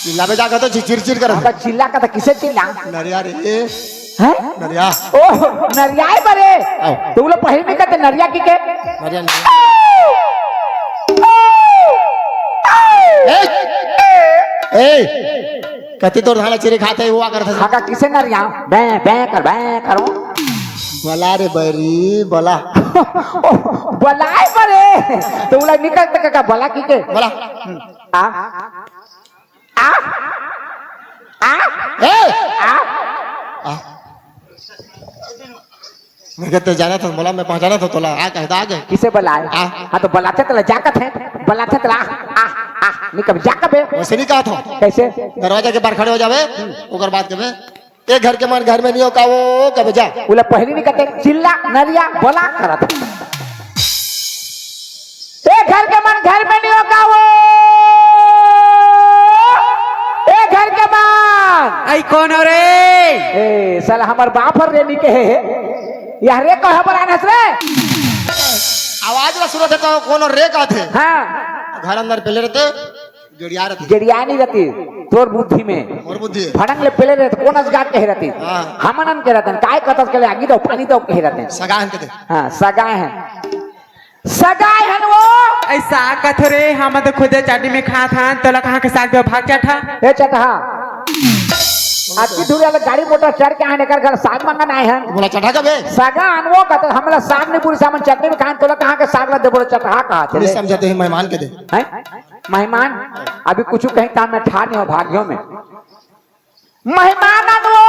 चिल्लाबे जा कहत हो, चिर, चिर, चिर कर। अबे चिल्ला का तो किसे चिल्ला? नरिया रे। हैं? नरिया। ओह, नरिया बरे। आओ। तो वो लोग पहले नहीं कहते नरिया की के? नरिया नहीं। ए! ए! कति तोर धान ला चिरे खात हे, वो आ करत हे। काका किसे नरिया? बे, बे कर, बे करो। बला रे बैरी, बला। ओ, बलाए बरे। तो उला निकल तक का बला की के? बला। आ? आ? आ? ए! आ? आ? मैं कहते जाना था, बोला मैं पहचाना था तोला, आ कहता आ गए। किसे बलाए? आ। हाँ, तो बलाथे तला जाकत हे, बलाथे तला, आ, आ, आ, नहीं कब जा कबे? वैसे नहीं कहा था। कैसे? दरवाजा के पार खड़े हो जावे, ओकर बाद कबे, ए घर के मन घर में नहीं हो का वो, कबे जा। बोला पहली नहीं कहते, चिल्ला, नरिया, बोला करत। ए घर के मन घर में नहीं हो का वो, ए घर के मन। आई कौन हो रे? ए, साला हमर बाप हर रे नहीं कहे हे। यार रे कहे बर आनस रे। आवाज ला सुनत हे तो कौन रे कहत हे? हाँ। घर अंदर पहले रहते, गेड़िया रहते। गेड़िया नहीं रहती, तोर बुद्धि में। मोर बुद्धि हे। फड़ंग ले पहले रहते, कौन असगात कहे रहती? हाँ। हमनन के रहतन, काय कतस के ले आगी दो, पानी दो कहे रहते। सगाहन के दे। हाँ, सगाहन। सगाहन वो। ऐसा कथो रे, हम तो खुदे चाटी में खात हन, तोला कहाँ के साग दो, भाग चटहा। ए चटहा। आज की दूर वाला गाड़ी मोटर चढ़ के आने कर घर साग मंगन आए हैं। बोला चटहा कबे? सगाहन वो कहते, हमला साग नहीं पूरी सामान चटनी में खान, तोला कहाँ के साग ला दे, बोले चटहा कहा थे। समझाते हैं मेहमान के दे। हैं? मेहमान, अभी कुछ कहीं काम में ठा नहीं हो, भाग्यों में। मेहमान आन वो।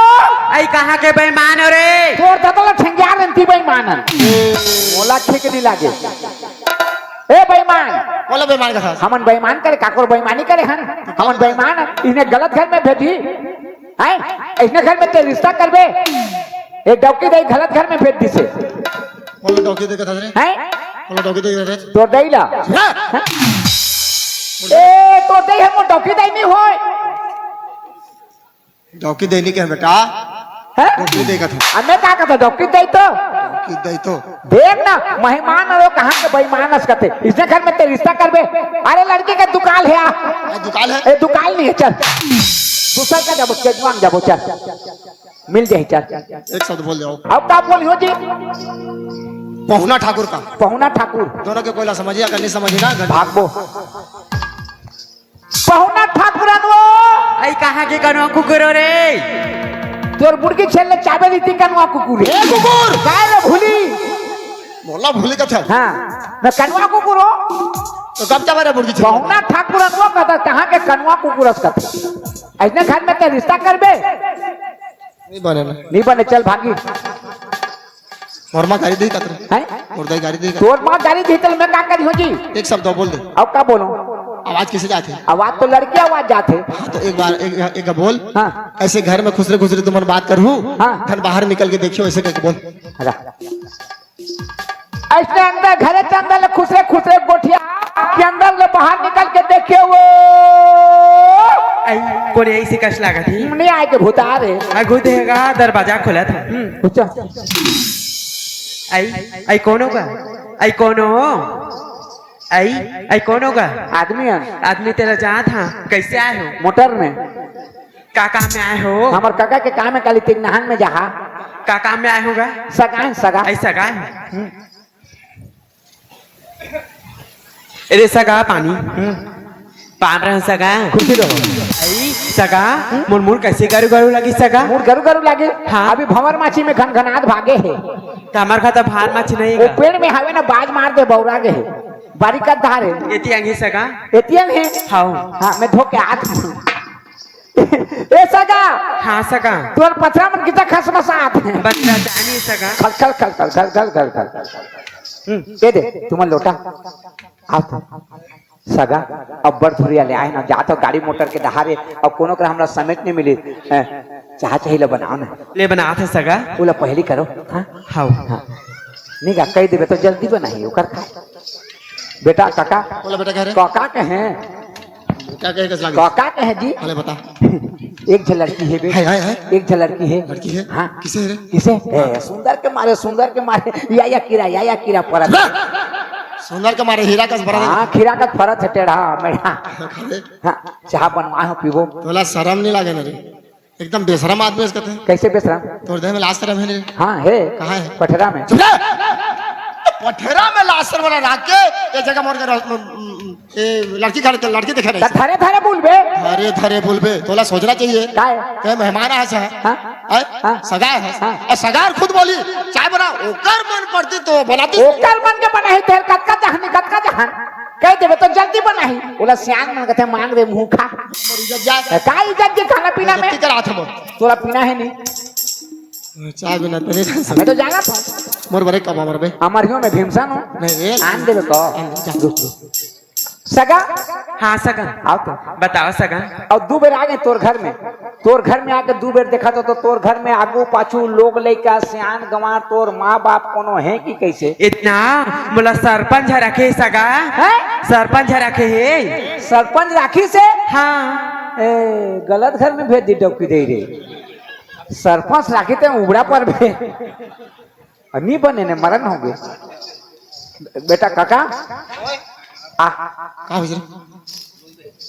आई कहाँ के बेईमान हो रे? तोर दादा ला ठेंगिया लेंती बेईमान आन। मोला ठीक नहीं लागे। ए बेईमान। बोला बेईमान का था। हमन बेईमान करे, काकोर बेईमानी करे हन। हमन बेईमान हन। इन्हें गलत घर में भेजी। हैं? इसने घर में ते रिश्ता करबे। ए डौकी दाई गलत घर में भेज दिसे। बोला डौकी दाई का था रे। हैं? बोला डौकी दाई का था। तोर दाई ला। हाँ। हैं? ए, तोर दाई हम डौकी दाई नहीं होय। डौकी देनी के बेटा। हैं? डौकी दे कथा। अब मैं का कहता, डौकी दे तो। डौकी दे तो। देख ना, मेहमान अउ कहाँ के बेईमान अस कथे। इसने घर में ते रिश्ता करबे। अरे लड़की के दुकाल हे आ। ए, दुकाल हे? ए, दुकाल नहीं है, चल। दूसर का जाबो, केजवान जाबो, चल। मिल जाही, चल। एक शब्द बोल जाओ। अब का बोली हो जी? पहुना ठाकुर का। पहुना ठाकुर। दोनों के कोई ला समझिया का नहीं समझिया ना, गंड। भागबो। पहुना ठाकुरन वो। अई कहाँ के कनवा कुकुर हो रे? तोर बुड़की छेल ले चाबे लीती कनवा कुकुर। ए कुकुर! काय रे भूली? मोला भूली कथे। हाँ, मैं कनवा कुकुर हो। तो कब जाबे रे बुड़की छेल? पहुना ठाकुरन वो कहता, कहाँ के कनवा कुकुर अस कथे। ऐसने घर में ते रिश्ता करबे? नहीं बने ना। नहीं बने, चल भागी। मोर माँ गारी दे कतरे। हैं? मोर दाई गारी दे कतरे। तोर माँ गारी दे, तो मैं का करी हो जी? एक शब्द और बोल दे। अब का बोलूं? आवाज किसे जाथे? आवाज तो लड़की आवाज जाथे। हाँ, तो एक बार एक, एक, एक बोल। हाँ। ऐसे घर में खुसरे खुसरे तुमन बात करहू। हाँ। धन बाहर निकल के देखियो, ऐसे करके बोल। अरे। ऐसने अंदर घरे के अंदर ले खुसरे खुसरे गोठिया के अंदर ले बाहर निकल के देखियो वो। आई, कोने ऐसे कस लागत हे? नहीं आए के भूता रे। आ, गुदेगा दरवाजा खोलत हे। हम्म, अच्छा। आई, आई कोनो का? आई कोनो? आई, आई कोनो का? आदमी हे। आदमी तेला जात हा, कैसे आए हो? मोटर में। का काम में आए हो? हमर काका के काम हे, काली तीन नहान में जाहा। का काम में आए होगा? सगा हे, सगा। आई सगा हे। हम्म। अरे सगा पानी। हम्म। पान रहा सगा। खुशी रहो। आई सगा, हम्म? मोर मुड़ कैसे गरु गरु लगी सगा? मुड़ गरु गरु लगे? हाँ। अभी भंवर माछी में घनघनात भागे हे। त हमर खाता भार माछी नहीं वो का? पेड़ में हवे ना, बाज मार दे, बौरा गे हे। बारी का धार हे। एती अंगी सगा? एती अंग हे? हाँ। हाँ, मैं धो के आत हूँ। ए सगा। हाँ सगा। तोर पथरा मन कितना खसमसात हे। बच्चा जानी सगा। खल, खल, खल, खल। हम्म, ये दे, तुमन लोटा। आओ तो। सगा, अब्बड़ धुरिया ले आए ना, जा तो गाड़ी मोटर के डहारे, अब कोनो करा हमला समेट नहीं मिली। हैं, चाह चाही ला बनाओ ना। ले बनात हे सगा। ओला पहली करो, हाँ? हाव। हाँ। नहीं गा, कह देबे तो जल्दी बनाही, ओकर का। बेटा, काका। बोला बेटा, कह रहे? काका कहे। का कहे कस लागे? काका कहे जी? अरे बता। एक झन लड़की हे बे। हाय, हाय, हाय। एक झन लड़की हे। लड़की हे? हाँ। किसे हे रे? किसे? ए, सुंदर के मारे, सुंदर के मारे। या, या कीरा, या, या कीरा परत। सुंदर के मारे हीरा कस परत। हाँ, हीरा कस परत हे, टेढ़ा, मेढ़ा। अरे। हाँ, चाह बनवाए हो, पीबो। तोला शरम नहीं लागे ना रे? एकदम बेशरम आदमी हे कथे। कैसे बेशरम? तोर देह में लाज शरम हे रे? हाँ, हे। कहाँ हे? पठरा में। चुप रह! पठरा में लाज शरम वाला राख के, ये जगह मोर के रह-, म-, म-, ए, लड़की घर के लड़की देखे रहे। त धरे धरे बोलबे। धरे धरे बोलबे, तोला सोचना चाहिए। काय? ते मेहमान आए हे। हाँ? हैं? हाँ। सगा हे। हाँ। अउ सगा खुद बोली, "चाय बना।" ओकर मन पड़ती तो बनाती। ओकर मन के बनाही, तेल कतका जहानी, कतका जहान। कह देबे तो जल्दी बनाही। ओला सियान मन कथे, "मांग रे मुंह खा।" मोर इज्जत जाए। ए, का इज्जत के खाना पीना में? इज्जत के रात हम। तोला पीना हे नहीं? चाय बिना तने मैं तो जाना था। मोर बरे कब अमर बे? अमर हियो में भीमसन हो। नहीं रे। आन देबे को। आन दे, जा। सगा? हाँ सगा। आओ तो। बताओ सगा। अउ दू बेर आ गे तोर घर में। तोर घर में आके दू बेर देखा तो, तो तोर घर में आगू पाछू लोग लइका सियान गंवार तोर माँ बाप कोनो हे कि कैसे? इतना मोला सरपंच ह रखे सगा। हैं? सरपंच ह रखे हे। सरपंच राखिस हे? हाँ। ए, गलत घर में भेज दी डौकी दे रे। सरपंच राखी ते उबड़ा पर बे। अ, नी बने ने, मरन होगे। बेटा, काका, आ, का होइस रे?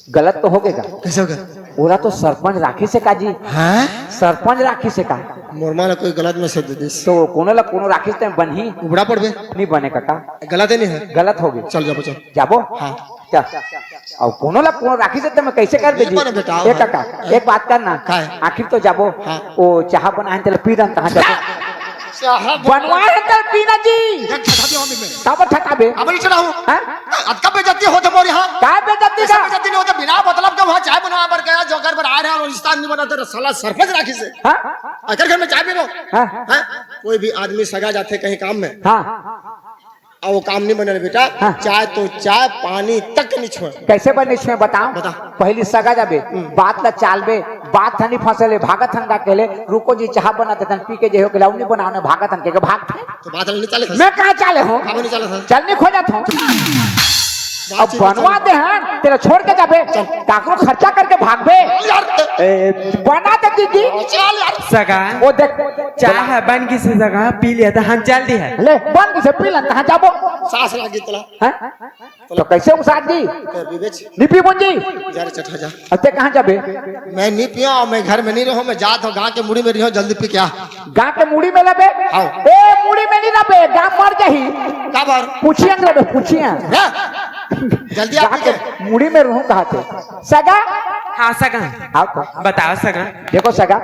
गलत तो होगे का? कैसे होगे? ओला तो सरपंच राखिस हे का जी। हाँ? सरपंच राखिस हे का? मोर माँ ला कोई गलत message दे दिस। तो कोनो ला कोनो राखिस ते बनही? उबड़ा पड़बे। नी बने काका। गलत हे नहीं हे? गलत होगे। चल जाबो, चल। जाबो? हाँ। चल। अउ कोनो ला कोनो राखिस ते मैं कैसे कर दे जी? बने बेटा, ए हाँ। काका, एक बात करना। का हे? आखिर तो जाबो। हाँ। ओ चाह बनाए तेला पी दन, तहाँ जाबो। चाह बन- बनवाए हे तेला पीना जी। एक ठठा दियो हमें में। काबर ठठाबे? अब नहीं चला हूँ। हाँ? अतका बेइज्जती होथे मोर यहाँ। का बेइज्जती ऐसा का? बेइज्जती नहीं होथे, बिना मतलब के वहाँ चाय बनवा बर गया, जोकर बर आ रहा है और रिश्ता नहीं बना, तेरा साला सरपंच राखिस हे। हाँ? अगर घर में चाय पी लो। हाँ। हाँ? कोई भी आदमी सगा जाथे कहीं काम में। हाँ। अउ वो काम नहीं बने रे बेटा, हाँ। चाय तो चाय, पानी तक नहीं छुए। कैसे बने छुए बताओ? बता। पहली सगा जाबे, हम्म। बात ला चालबे, बात थानी फंसले, भागत हन गा कहले, "रुको जी, चाह बना देथन, पी के जे हो के लाओ, नहीं बनाओ ना, भागत हन के, के भाग थे।" तो बात ला नहीं चाले था। मैं कहाँ चाले हूँ? बाबू नहीं चाले था। चल नहीं खोजत हूँ। अब बनवा दे हन, तेला छोड़ के जाबे, काकरो खर्चा करके भागबे। यार, ए, बना दे दीदी। चल यार। सगा, वो देख, चाय ह बन गिस हे सगा, पी लिया त हम चल दी है। ले, बन गिस हे, पी लन, कहाँ जाबो? सास लागी तला। हैं? तो कैसे उसार दी? कर भी बेच। नी पीबो जी। यार चट जा। अब ते कहाँ जाबे? मैं नहीं पिया, मैं घर में नहीं रहूं, मैं जात हूं, गांव के मुड़ी में रहूं, जल्दी पी क्या? गांव के मुड़ी में लेबे? हाँ। ए, मुड़ी में नहीं लेबे, गांव मर जाही। का बार? पूछिए अंग्रेज, पूछिए। हाँ। जल्दी आप गांव के पी के। मुड़ी में रहूं कहा थे। सगा? हाँ सगा। आओ तो। बताओ सगा। देखो सगा,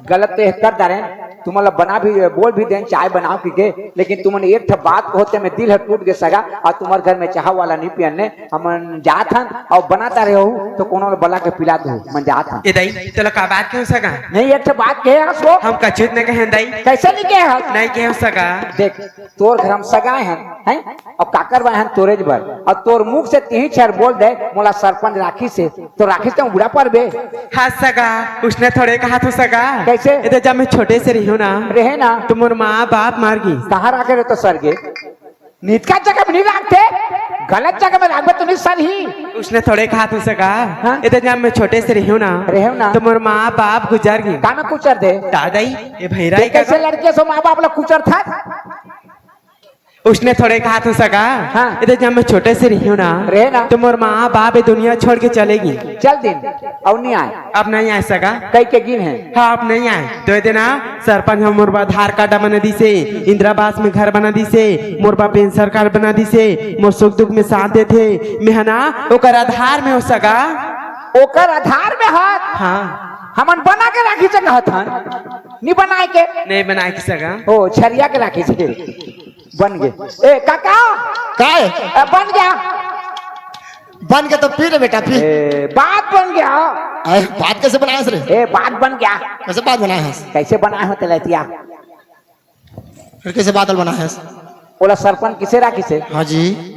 गलत तो एक कर डारे, तुमन ला बना भी, बोल भी देन, चाय बनाओ कहिके, लेकिन तुमन एक ठे बात कहो ते में दिल ह टूट गे सगा, अउ तुम्हर घर में चाह वाला नहीं पियन ने, हमन जात हन, अउ बनाता रहे हो, तो कोनो ला बला के पिला दो, मन जात हन। ए दाई, तोला का बात कहे सगा? नहीं, एक ठे बात कहे हस वो। हम कछु नहीं कहे दाई। कैसे नहीं कहे हस? नहीं कहे सगा। देख, तोर घर हम सगा हन, हैं? अब काकर बाय हन तोरेज बर, अउ तोर मुख से तिही छर बोल दे, मोला सरपंच राखिस हे, तो राखिस ते उबड़ा परबे। हाँ सगा, उसने थोड़े कहा थो सगा। कैसे? ए दे जब मैं छोटे से रहियो ना, रहे ना। तो मोर माँ बाप मर गिस। कहाँ राखे रहे तो सरगे? नितका जगह में नहीं राखते, गलत जगह में राखबे तो नहीं सरही। उसने थोड़े कहा थो सगा। हाँ? ए दे जब मैं छोटे से रहियो ना, रहे ना। तो मोर माँ बाप गुजर गिस। का में कुचर दे? दादाई, ए भैरा तो ही का कैसे लड़के सो माँ बाप लोग कुचर था? उसने थोड़े कहा थो सगा। हाँ। ए दे जब मैं छोटे से रहियो ना, रहे ना। तो मोर माँ बाप ये दुनिया छोड़ के चले गिस। चल दिन, अउ नहीं आए। अब नहीं आए सगा। कई के गिन हे। हाँ, अब नहीं आए। तो ए दे ना, सरपंच ह मोर बर आधार कार्ड बना दिसे, इंदिरा आवास में घर बना दिसे, मोर बर पेंशन कार्ड बना दिसे, मोर सुख दुख में साथ देथे। मैं ह ना, ओकर आधार में हो सगा। ओकर आधार में हाथ? हाँ। हमन बना के राखिस हे कहत हन। नहीं बनाए के? नहीं बनाए के सगा। ओ, छरिया के राखिस हे। बन गे। ए, काका! काय? ए, बन गया। बन गया तो पी रे बेटा, पी। ए, बात बन गया। अरे, बात कैसे बनाए हस रे? ए, बात बन गया। कैसे बात बनाए हस? कैसे बनाए हो तेला एतिया? फिर कैसे बादल बनाए हस? ओला सरपंच किसे राखिस हे? हाँ जी।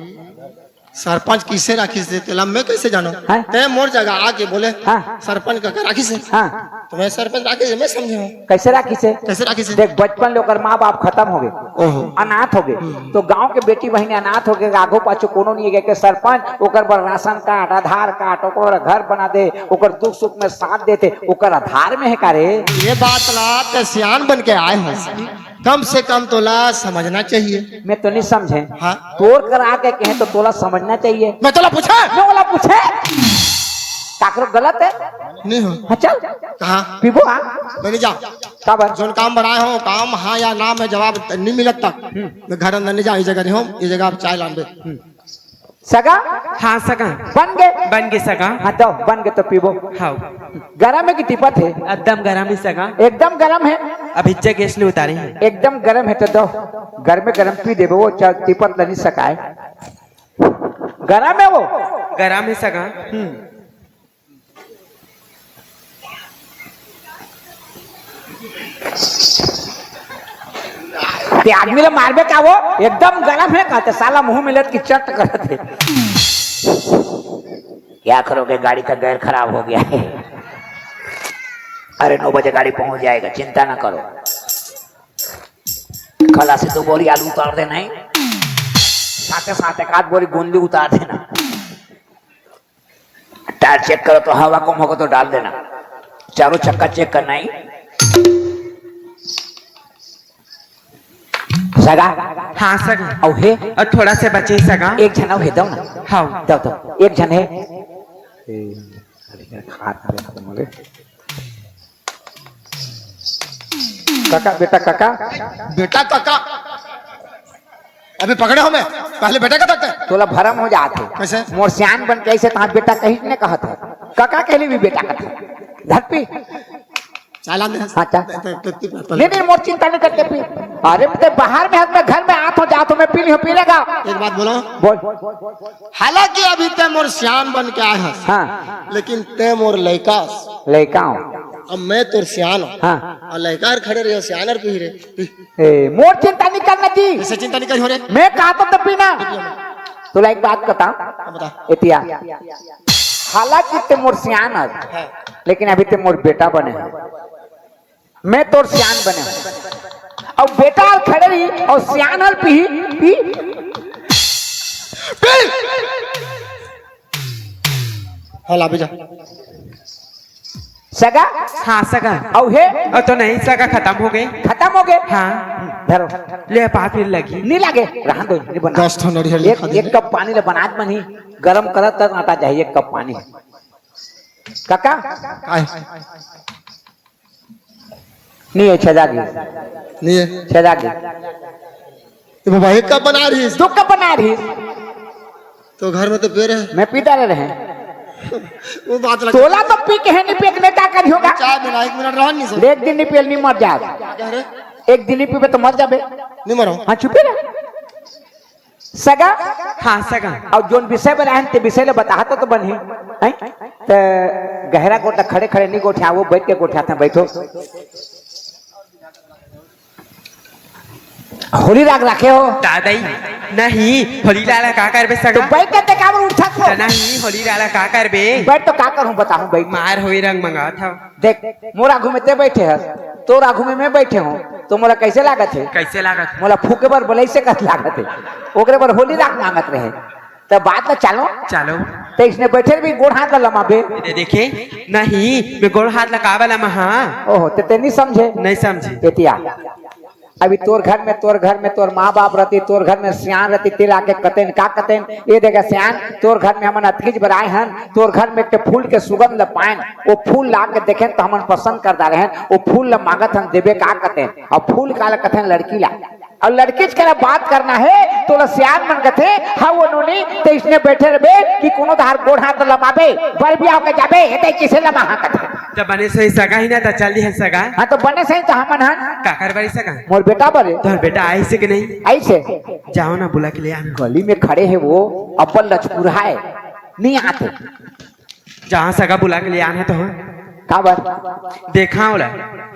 सरपंच किसे राखिस हे तेला मैं कैसे जानों? हाँ? ते मोर जगह आके बोले, हाँ। सरपंच काकर राखिस हे। हाँ। तो मैं सरपंच राखिस हे, मैं समझे हूँ। कैसे राखिस हे? कैसे राखिस हे? देख, बचपन ले ओकर माँ बाप खतम हो गे, ओहो। अनाथ हो गे, हम्म। तो गांव के बेटी बहिनी अनाथ हो गे, आगू पाछू कोनो नहीं हे, के सरपंच ओकर बर राशन कार्ड, आधार कार्ड, ओकर घर बना दे, ओकर दुख सुख में साथ देथे, ओकर आधार में हे का रे? ये बात ला ते सियान बन के आए हस। कम से कम तोला समझना चाहिए। मैं तो नहीं समझे। हाँ। तोर करा के कहे तो तोला समझना चाहिए। मैं तोला पूछे? मैं ओला पूछे? काकरो गलत हे? नहीं हो। हाँ, चल। कहाँ? पीबो, हाँ। मैं नहीं जाओ। काबर? जोन काम बनाए हो, काम हाँ या ना में जवाब नहीं मिलत तक। हम्म। मैं घर अंदर नहीं जाओ, ये जगह नहीं हो, ये जगह आप चाय लान दे। हम्म। सगा? हाँ सगा। बन गे? बन गे सगा। हाँ, दो, बन गे तो पीबो। हाँ। गरम हे कि तिपत हे? एकदम गरम हे सगा। एकदम गरम हे? अभी इच्चे गैस ले उतारे हे। एकदम गरम हे तो दो, गरमे गरम पी देबो, वो चा-, तिपत ल नहीं सकाए। गरम हे वो? गरम हे सगा। हम्म। ते आदमी ला मारबे का वो? एकदम गरम हे कहते, साला मुंह मिलत कि चट करत हे। क्या करोगे, गाड़ी का gear खराब हो गया है। अरे, नौ बजे गाड़ी पहुंच जाएगा, चिंता ना करो। खलासी दो बोरी आलू उतार देना है, साथे साथ एक आध बोरी गोंदली उतार देना। टायर check करो तो हवा कम होगा तो डाल देना, चारों चक्का check करना है। सगा। हाँ सगा। अउ हे? अउ थोड़ा से बचे सगा। एक झन अउ हे, दो ना। हाँ। दो, दो। एक झन हे। ए, हाथ में हाथ में। काका, बेटा काका। बेटा काका। अभी पकड़े हो मैं, पहले बेटा का तक। तोला भरम हो जात हे। कैसे? मोर सियान बन के ऐसे तहाँ बेटा कहीं ने कहत हे। काका कहली भी बेटा कहत हे। धरती। चाय लान दे। हाँ, चाय। ते, ते, ते, ते, नहीं, नहीं, मोर चिंता नहीं करते पी। अरे, ते बाहर में हस, मैं घर में आत हो, जात हो, मैं पी लियो, पी लेगा। एक बात बोलो। बोल। हालांकि अभी ते मोर सियान बन के आए हस। हाँ। लेकिन ते मोर लइका हस। लइका हो। अब मैं तोर सियान हो। हाँ। अउ लइका हर खड़े रहे, सियान हर पी रे। ए, मोर चिंता नहीं करना जी। ऐसे चिंता नहीं करी हो रे। मैं कहा तो तब पीना। तोला एक बात बता। हाँ, बता। एतिया। हालांकि ते मोर सियान हस, हाँ। लेकिन अभी ते मोर बेटा बने हस। मैं तोर सियान बने हस। अउ बेटा हर खड़े रही अउ सियान हर पी, पी। पी। हाँ, लाबे जा। सगा? हाँ, सगा। अउ हे? अउ तो नहीं, सगा खतम हो गे। खतम हो गे? हाँ। धरो। ले, पाँच मिनट लगी। नहीं लागे, रहन दो, नहीं बना। दस ठन नरियर एक, लिखा दे। एक कप पानी ले बनात बनी, गरम करत करत आटा जाही, एक कप पानी। काका? काय? नहीं है, छेदा गे। नहीं है। छेदा गे। ए बाबा, एक कप बना रही है। दो कप बना रही। तो घर में तो पी रहे। मैं पीता रहे। वो बात लग तोला तो पी के है, नहीं पी के नहीं का करी होगा? चाय बना, एक मिनट रहन नहीं सो। एक दिन नहीं पियल, नहीं मर जा। क्या रे? एक दिन नहीं पीबे तो मर जाबे। नहीं मरो। हाँ, चुपे रह। सगा? हाँ, सगा। अउ जोन विषय बर आए हन, ते विषय ले बताहा तो, तो बनही। हैं? ते गहरा गोटा खड़े खड़े नहीं गोठिया, वो बैठ के गोठिया था, बैठो। होली राग राखे हो? दादाई, नहीं, होली राग ला का करबे सगा? तो बैठ के ते काबर उठत हो? नहीं, होली राग ला का करबे? बैठ तो का करूं, बताऊं, बैठ। मार होई रंग मंगात हव। देख, मोर आगू में ते बैठे हस, तोर आगू में मैं बैठे हूँ, तो मोला कैसे लागत हे? कैसे लागत? मोला फूके बर बोले से कस लागत हे, ओकरे बर होली राग मांगत रहे। त बात ला चालो। चालो। ते इसने बैठे भी गोड़ हाथ ला लमाबे। दे देखे, नहीं, मैं गोड़ हाथ ला काबर लमा, हाँ। ओहो, ते, ते नहीं समझे। नहीं समझे। एतिया। अभी तोर घर में, तोर घर में तोर माँ बाप रहती, तोर घर में सियान रहती, ते लाके कतेन, का कतेन, ये देखा सियान, तोर घर में हमन अतकीच बर आए हन, तोर घर में एक ठे फूल के सुगंध ल पाएन, वो फूल ला के देखेन तो हमन पसंद कर डारे हन, वो फूल ल मांगत हन देबे का कतेन, अउ फूल काला कथेन लड़की ला, अउ लड़कीच करा बात करना हे, तोला सियान मन कथे, हाँ वो नोनी, ते इसने बैठे रहबे कि कोनो धार गोड़ हाथ लमाबे, बर बियाह के जाबे, एते किसे लमा हाँ कथे। त बने सही सगा ही ना, त चल दिहन सगा। हाँ, तो बने सही तो हमन हन। काकर बारी सगा? मोर बेटा बरे। तोर बेटा आइसे कि नहीं? आइसे। जाओ ना, बुला के ले आना। गली में खड़े हे वो, अब्बल लचकुराए, नहीं आते। जहाँ सगा बुला के ले आना तो हाँ। काबर? देखा ओला।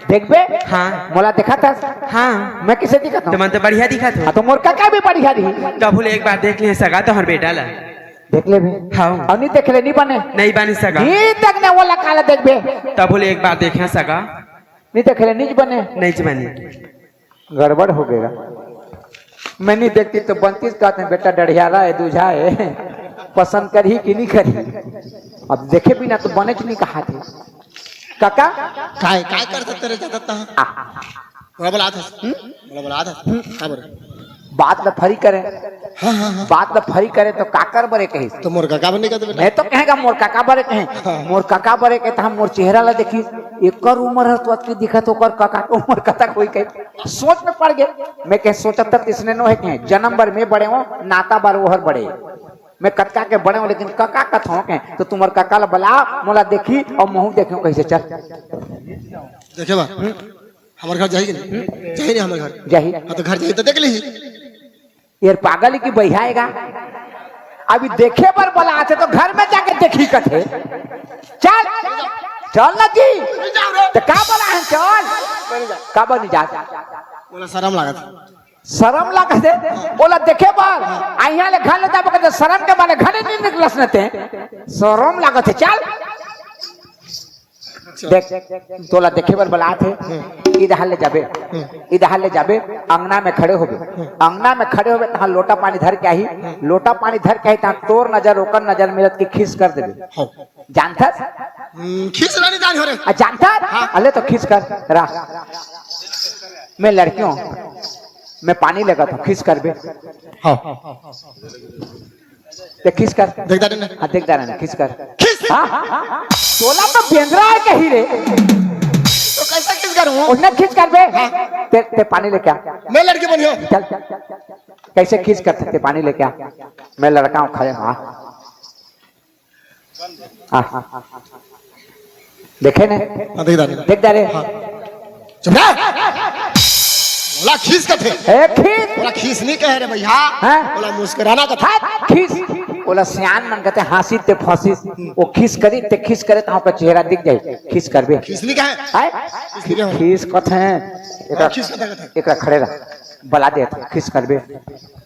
देखबे? हाँ। मोला देखा था? हाँ। मैं किसे दिखत हूँ? तुमन तो बढ़िया दिखत हो। हाँ, तो मोर काका भी बढ़िया रही। तब बोले एक बार देख ले सगा तोहर बेटा ला। देख लेबे। हाँ। अउ नहीं देख ले, नहीं बने। नहीं बने सगा। नहीं देखने वाला काला देखबे। तब बोले एक बार देखे सगा। नहीं देख ले, नहीं बने। नहीं बने। गड़बड़ हो गया। मैं नहीं देखती तो बनतीस, कहते हैं, "बेटा डढ़ियारा है, दूझा है, पसंद करही कि नहीं करही?" अब देखे बिना तो बने कि नहीं कहा थे। काका? काय, काय कर सकते रे, जाता था? आ। बोला, बोला था। हम्म? बोला, बोला था। हम्म? का बोले? बात ल फरी करे। हाँ, हाँ, हाँ। बात ल फरी करे तो काकर बरे कहिस? तो मोर काका बने का तो बेटा। मैं तो कहेगा मोर काका बरे कहे। हाँ। मोर काका बरे कहे तो हम मोर चेहरा ला देखी। एकर उम्र है तो अतकी दिखत, ओकर काका के उम्र कतक होई कहे। सोच में पड़ गए। मैं कहे सोचत तक इसने नो है कहे। जन्म बर मैं बड़े हूँ, नाता बर ओहर बड़े। मैं कतका के बड़े हूँ, लेकिन काका कथों के, तो तुम्हार काका ला बला, मोला देखी अउ महू देखूं कैसे चल। देखे बा, हम्म? हमर घर जाही कि नहीं? जाही नहीं हमर घर? जाही। हाँ, तो घर जाही तो देख ली। ये पागल की बहियाएगा। अभी देखे बर बलाथे तो घर में जाके देखी कथे। चल, चल ना जी। तो का बलाहन, चल। का बनी जात? बोला, शरम लागत। शरम लागत हे? ओला देखे बर। आ, इहाँ ले घर ले जाबे के शरम के मारे घरे नहीं निकलस न ते। शरम लागत हे, चल। देख, तोला देखे बर बलात हे। इधर ले जाबे। इधर ले जाबे, अंगना में खड़े होबे। अंगना में खड़े होबे, तहाँ लोटा पानी धर के आही। लोटा पानी धर के आही, तहाँ तोर नजर, ओकर नजर मिलत कि खीस कर देबे। हाँ। जानथस? हम्म, खीस ला नहीं जानी हो रे। आ, जानथस? हाँ। अले तो खीस कर, रहा। मैं लड़की हूँ, मैं पानी लेगत हूँ, खीस करबे। हाँ। ते खीस कर। देख दारे ना। हाँ, देख दारे ना, खीस कर। खीस? हाँ, हाँ, हाँ, हाँ। तोला तो बेंदरा है कहीं रे। तो कैसे खीस करूँ? उन्हें खीस करबे। हाँ। ते, ते पानी लेके आ। मैं लड़की बनी हूँ। चल, चल, चल, चल, चल। कैसे खीस कर सकते? पानी लेके आ। मैं लड़का हूँ, खड़े हूँ, हाँ। हाँ, हाँ, हाँ, हाँ। देखे ने? हाँ, देख दारे। देख दारे। हाँ। चुप रह। बोला खीस कथे। ए, खीस। बोला खीस नहीं कहे रे भैया। हाँ? बोला मुस्कुराना कथे। हाँ, खीस। बोला सियान मन कथे हाँसी ते फंसी। वो खीस करी, ते खीस करे तो आपका चेहरा दिख जाए। खीस करबे। खीस नहीं कहे। हैं? खीस नहीं कहे। खीस कथे। एकरा, हाँ, खीस कथे, कथे। एकरा खड़े रह। बला दे, खीस करबे।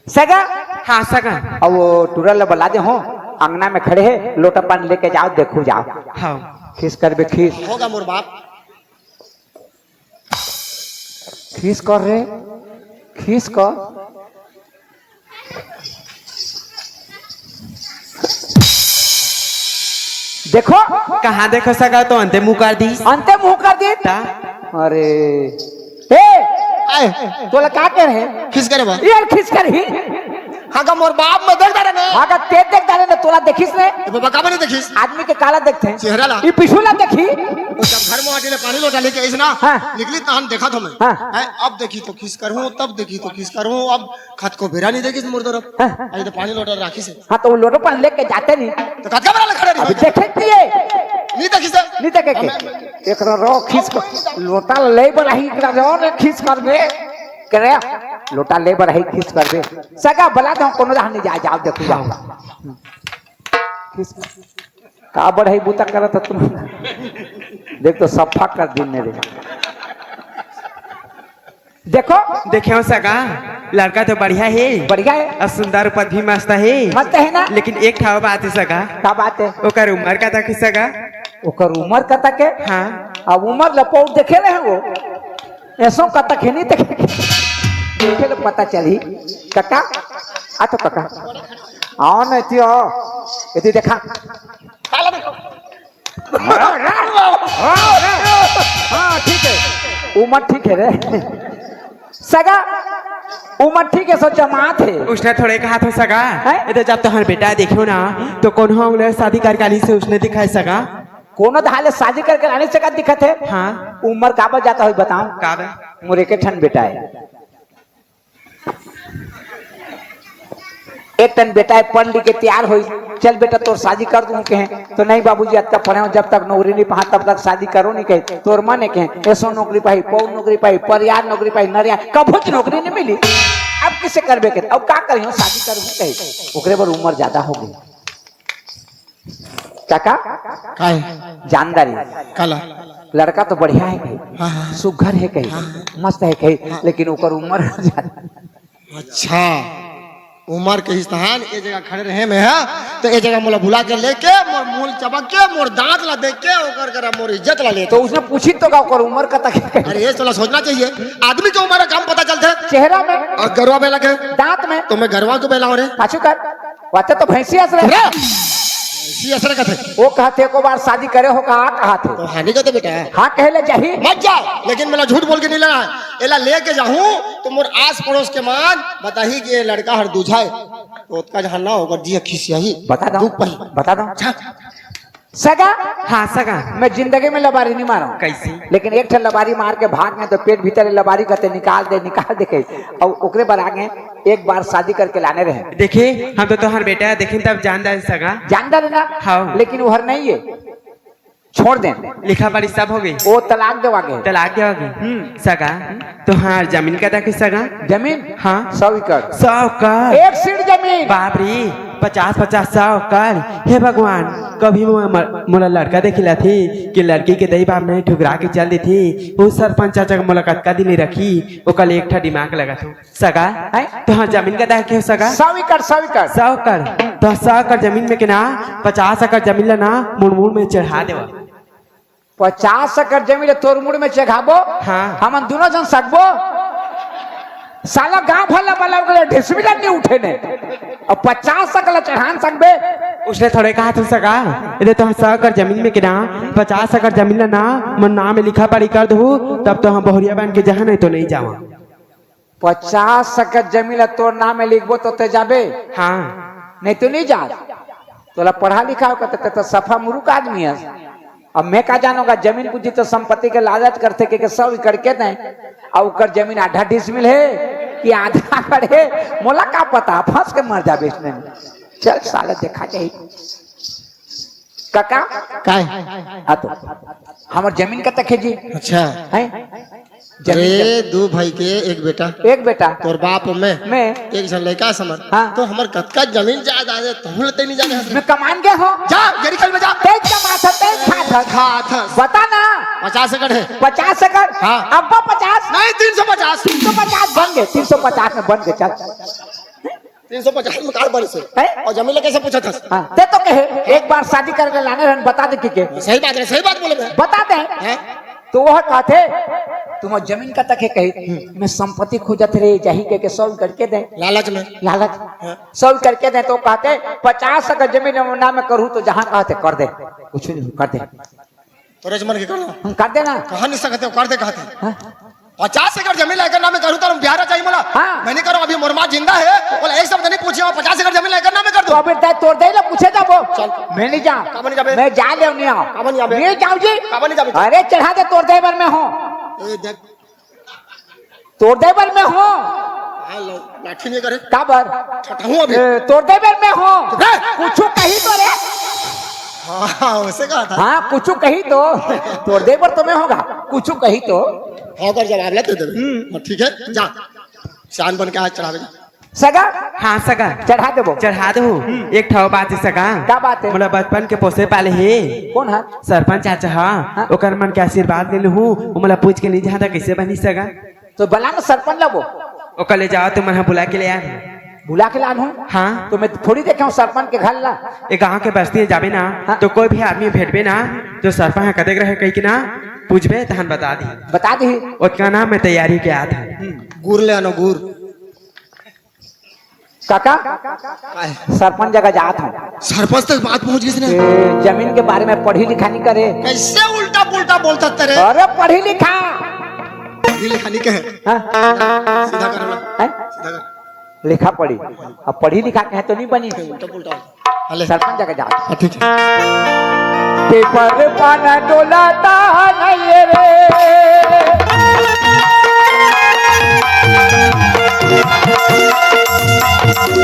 सगा? हाँ, सगा। अब वो टुरा ल बला दे हो, अंगना में खड़े हे, लोटा पानी लेके जाओ, देखो जाओ। हाँ। खीस करबे, खीस। होगा मोर बाप। खीस कर रे, खीस कर। देखो, कहाँ देखो सगा, तो अंते मुँह कर दी। अंते मुँह कर दी। ता? अरे, ए, आए। तोला का कहे? खिस करे बा। यार, खिस कर ही। हाँ का मोर बाप में देख डारे ने। हाँ का तेज देख डारे ने, तोला देखिस ने। ए बाबा, का बने देखिस? आदमी के काला देखथे। चेहरा ला। ई पिछू ला देखी। वो जब घर में आके ले पानी लोटा लेके आइस ना, हाँ। निकली तहन देखा तो मैं। हाँ। हैं, अब देखी तो खिस करूँ, तब देखी तो खिस करूँ, अब खत को बेरा नहीं देखिस मोर तरफ। हाँ। अरे तो पानी लोटा राखी से। हाँ, तो वो लोटो पानी लेके जाते नहीं। तो कतका बड़ा खड़े अभी रही? देखे दिए। नहीं देखी सर। नहीं देखे के? हमें एकरा रो खींच कर, लोटा ले बरही एकरा रो रे खींच कर दे। करे, लोटा ले बरही खींच कर दे। सगा बला दो, कोनो जहाँ नहीं जाए, जाओ देखो, जाओ। खींच कर। का बरही बूता करत तुम? देख तो सफा कर दिन ने रे। देखो। देखे हो सगा, लड़का तो बढ़िया है। बढ़िया है। और सुंदर रूपत भी मस्त है। मस्त है ना? लेकिन एक ठा बात है सगा। का बात है? ओकर उम्र का तक है सगा? ओकर उम्र का तक है? हाँ। अब उम्र लपौट देखे रहे वो। ऐसो का तक है नहीं देखे। देखे तो पता चली। काका, आ तो काका। आओ ना, इति आओ। इति देखा। हाँ, ठीक है। उम्र ठीक है रे। सगा, उम्र ठीक है, सो जमात है। उसने थोड़े कहा था सगा। हैं? इधर जब तोहर बेटा देखियो ना, तो कौन हो उंगले शादी कर काली से उसने दिखाए सगा। कोनो धाले शादी करके रानी से का दिखत है? हाँ। उम्र का बा जाता हो बताओ। का बा? मोर एक ठन बेटा है। एक ठन बेटा है, पढ़ लिख के तैयार होई, चल बेटा तोर शादी कर दूं कहे, तो नहीं बाबूजी, अतका पढ़े हो, जब तक नौकरी नहीं पहा तब तक शादी करो नहीं कहे। तोर मन है कहे, ऐसो नौकरी पाही, पौ नौकरी पाही, परियार नौकरी पाही, नरिया, कभुच नौकरी नहीं मिली। अब किसे करबे के? अब का करियो, शादी करूं कहे, ओकरे बर उम्र ज्यादा हो गई। काका, काय? जानदारी। काला? लड़का तो बढ़िया है कही, हाँ, हाँ। सुघर है कही, हाँ, हाँ। मस्त है कही, हाँ। लेकिन ओकर उम्र ज्यादा। अच्छा, उम्र के स्थान ए जगह खड़े रहे में है, तो ए जगह मोला बुला के लेके, मोर मुंह चबक के, मोर दांत ला देख के, ओकर करा मोर इज्जत ला लेते। तो उसने पूछी तो का ओकर उम्र कतक है? अरे, ये थोड़ा सोचना चाहिए। आदमी के उम्र कम पता चलते। चेहरा में। और गरवा बेला के? दांत में। तो मैं गरवा को बेला हो रे। पाछू कर। वाते तो भैंसी अस रहे। रे! भैंसी अस रहे कथे। वो कहते को बार शादी करे हो का, कहा थे। तो हानि कहते बेटा। हाँ, कहले जाही। मत जाओ, लेकिन मेला झूठ बोल के नहीं लेना है। एला लेके जाहूं, तो मोर आस पड़ोस के मान बताही कि ये लड़का हर दूझा है। तो ओतका जहां ना होकर जी खिसियाही। बता दो। दुख पाही। बता दो। अच्छा। सगा? हाँ, सगा। मैं जिंदगी में लबारी नहीं मारा। कैसे? लेकिन एक ठन लबारी मार के भाग गए तो पेट भीतर लबारी कहते निकाल दे, निकाल दे कहे। और ओकरे बर आगे एक बार शादी करके लाने रहे। देखिए, हम तो तोहर बेटा है, देखिन तब जानदार है सगा। जानदार है ना? हाँ। लेकिन वो हर नहीं है। छोड़ दे। लिखा पढ़ी सब हो गई। वो तलाक देवा गए। तलाक देवा गई। हम्म। सगा, तोहार जमीन कतक हे सगा? जमीन? हाँ। सौ एकड़। सौ एकड़? एक सीट जमीन। बाप रे, पचास पचास सौ एकड़। हे भगवान, कभी मो-, म-, मोला लड़का देखी लाथे कि लड़की के दई बाप नहीं ठुकरा के चल देथे। वो सरपंच चाचा के मोला कतका दिन ले रखी, ओकर ले एक ठा दिमाग लगा थो। सगा, हैं? तोहार जमीन कतक हे सगा? सौ एकड़, सौ एकड़। सौ एकड़। तो सौ एकड़ जमीन में के ना, पचास एकड़ जमीन ला ना, मुड़ मुड़ में चढ़ा देवा। पचास एकड़ जमीन तोर मुड़ में चघाबो, हाँ। हमन दोनों जन सकबो। साला गांव भला भला ओकरे ढिसमिला नहीं उठे ने। अब पचास एकड़ चढ़ान सकबे। उसने थोड़े कहा तू सगा, इधर तो सौ एकड़ जमीन में के ना, पचास एकड़ जमीन ला ना, मोर नाम में लिखा पढ़ी कर दू, तब तो हम बहुरिया बन के जहाँ नहीं तो नहीं जावा। पचास एकड़ जमीन ला तोर नाम में लिखबो तो ते जाबे? हाँ। नहीं तो नहीं जा। तोला पढ़ा लिखा हो कहते, ते तो सफा मुरुख आदमी है। अब मैं का जानूंगा, जमीन बुद्धि तो संपत्ति के लालच करते के, के सौ एकड़ के दें, और ओकर जमीन आधा डिसमिल है कि आधा एकड़ है, मोला का पता, फंस के मर जाबे इसमें। चल साला देखा जाए। काका? काय? आ तो, हमर जमीन कतक हे जी? अच्छा। हैं? जमीन अरे, कतक? दू भाई के एक बेटा। एक बेटा। तोर बाप मैं। मैं। एक झन लइका समझ। हाँ। तो हमर कतका जमीन जायदाद हे, तहूँ ल तैं नहीं जाने हस। मैं कमान गया हूँ। जा, गेरी खेल में जा। तेज कमात हस, तेज खात हस। खात हस। बता ना। पचास एकड़ हे। पचास एकड़? हाँ। अब्बा पचास? नहीं, तीन सौ पचास। तीन सौ पचास बन गए, तीन सौ पचास में बन गए, चल। तीन सौ पचास में कार बन से। हैं? और जमीन ला कैसे पूछा था? हाँ, ते तो कहे, एक बार शादी करके लाने रहन, बता दे कि के। सही बात है, सही बात बोले मैं। बता दे। हैं? तो वह कहते, तुमर जमीन कतक हे कही, मैं संपत्ति खोजत रहे, जाही कह के सौ एकड़ के दे। लालच में। लालच। हाँ। सौ एकड़ के दे तो कहते, "पचास एकड़ जमीन नाम में करहूँ तो जहाँ कहते कर दे, कुछ नहीं कर दे।" तोरे जमन के कर दो। हम कर देना। कहाँ नहीं सकते हो, कर दे कहते। हाँ। पचास एकड़ जमीन ला एकर नाम में करहूँ तो हम बिहार जाई मोला। हाँ। मैं नहीं करूँ, अभी मोर माँ जिंदा है, बोला एक शब्द नहीं पूछे, पचास एकड़ जमीन ला एकर नाम में कर तो दो। अबे तै तोर दे ला पूछे जाबो। चल। मैं नहीं जाऊँ। काबर नहीं जाबे? मैं जा ले नहीं आऊँ। काबर नहीं जाबे? नहीं जाऊँ जी। काबर नहीं जाबे? अरे चढ़ा दे तोर दे बर मैं हूँ। ए, देख। तोर दे बर मैं हूँ। हाँ, लो, लाठी नहीं करे। काबर? ठठहूँ अभी। ए, तोर दे बर मैं हूँ। चुप रह। कुछ कही तो रे। हाँ, हाँ, उसे कहा था। हाँ, कुछ कही तो। तोर दे बर तो मैं होगा। कुछ कही तो। हाँ, कर जवाब ले, दे दे। हम्म। हाँ, ठीक है, जा। शान बन के आज चढ़ावे जा। सगा? हाँ, सगा। चढ़ा देबो। चढ़ा दो। हम्म। एक ठो बात हे, सगा। का बात हे? मोला बचपन के पोसे पाले हे। कौन हे? सरपंच चाचा, हाँ। हाँ। ओकर मन के आशीर्वाद ले लूँ, वो मोला पूछ के नहीं जाता, कैसे बनी, सगा? तो बला ना सरपंच ला वो। ओकर ले जाओ, तुम मन बुला के ले आ। बुला के लान हूँ? हाँ। तो मैं थोड़ी देखे हूँ सरपंच के घर ला। ए गाँव के बस्ती में जाबे ना, हाँ। तो कोई भी आदमी भेटबे ना, जो सरपंच ह कतेक रहे कही के ना, पूछबे, तहन बता दी। बता दी। ओतका ना मैं तैयारी के आत हूँ। हम्म। गुर ले आनो, गुर। काका, काहे? सरपंच जगह जात हूँ। सरपंच तक बात पहुंच गई ना। ए, जमीन के बारे में पढ़ी लिखा नहीं करे। कैसे उल्टा पुल्टा बोलता तेरे? अरे पढ़ी लिखा। पढ़ी लिखा नहीं कहे। हाँ? सीधा कर लो। हैं? सीधा कर। लिखा पढ़ी। अब पढ़ी लिखा कहे तो नहीं बनी। उल्टा पुल्टा। हले। सरपंच जगह जात। हाँ, ठीक है। पेपर पाना डोलाता नहीं रे।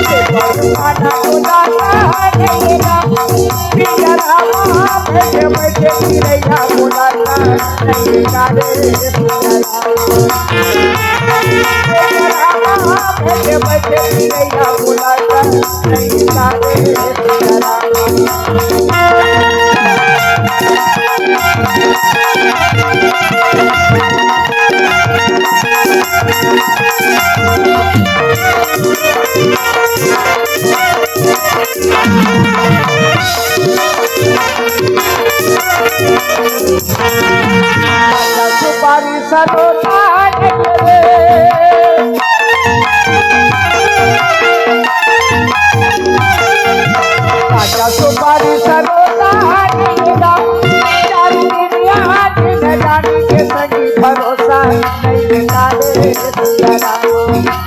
पेपर पाना डोलाता नहीं रे। पिया रामा बैठे बैठे चिरैया बोलाता नहीं रे। पिया रामा बैठे बैठे चिरैया बोलाता सुपारी सरोता रे। राजा सुपारी सरोता रे। चारू दुनिया दिन रानी के संगी भरोसा नहीं डाले। चारू दुनिया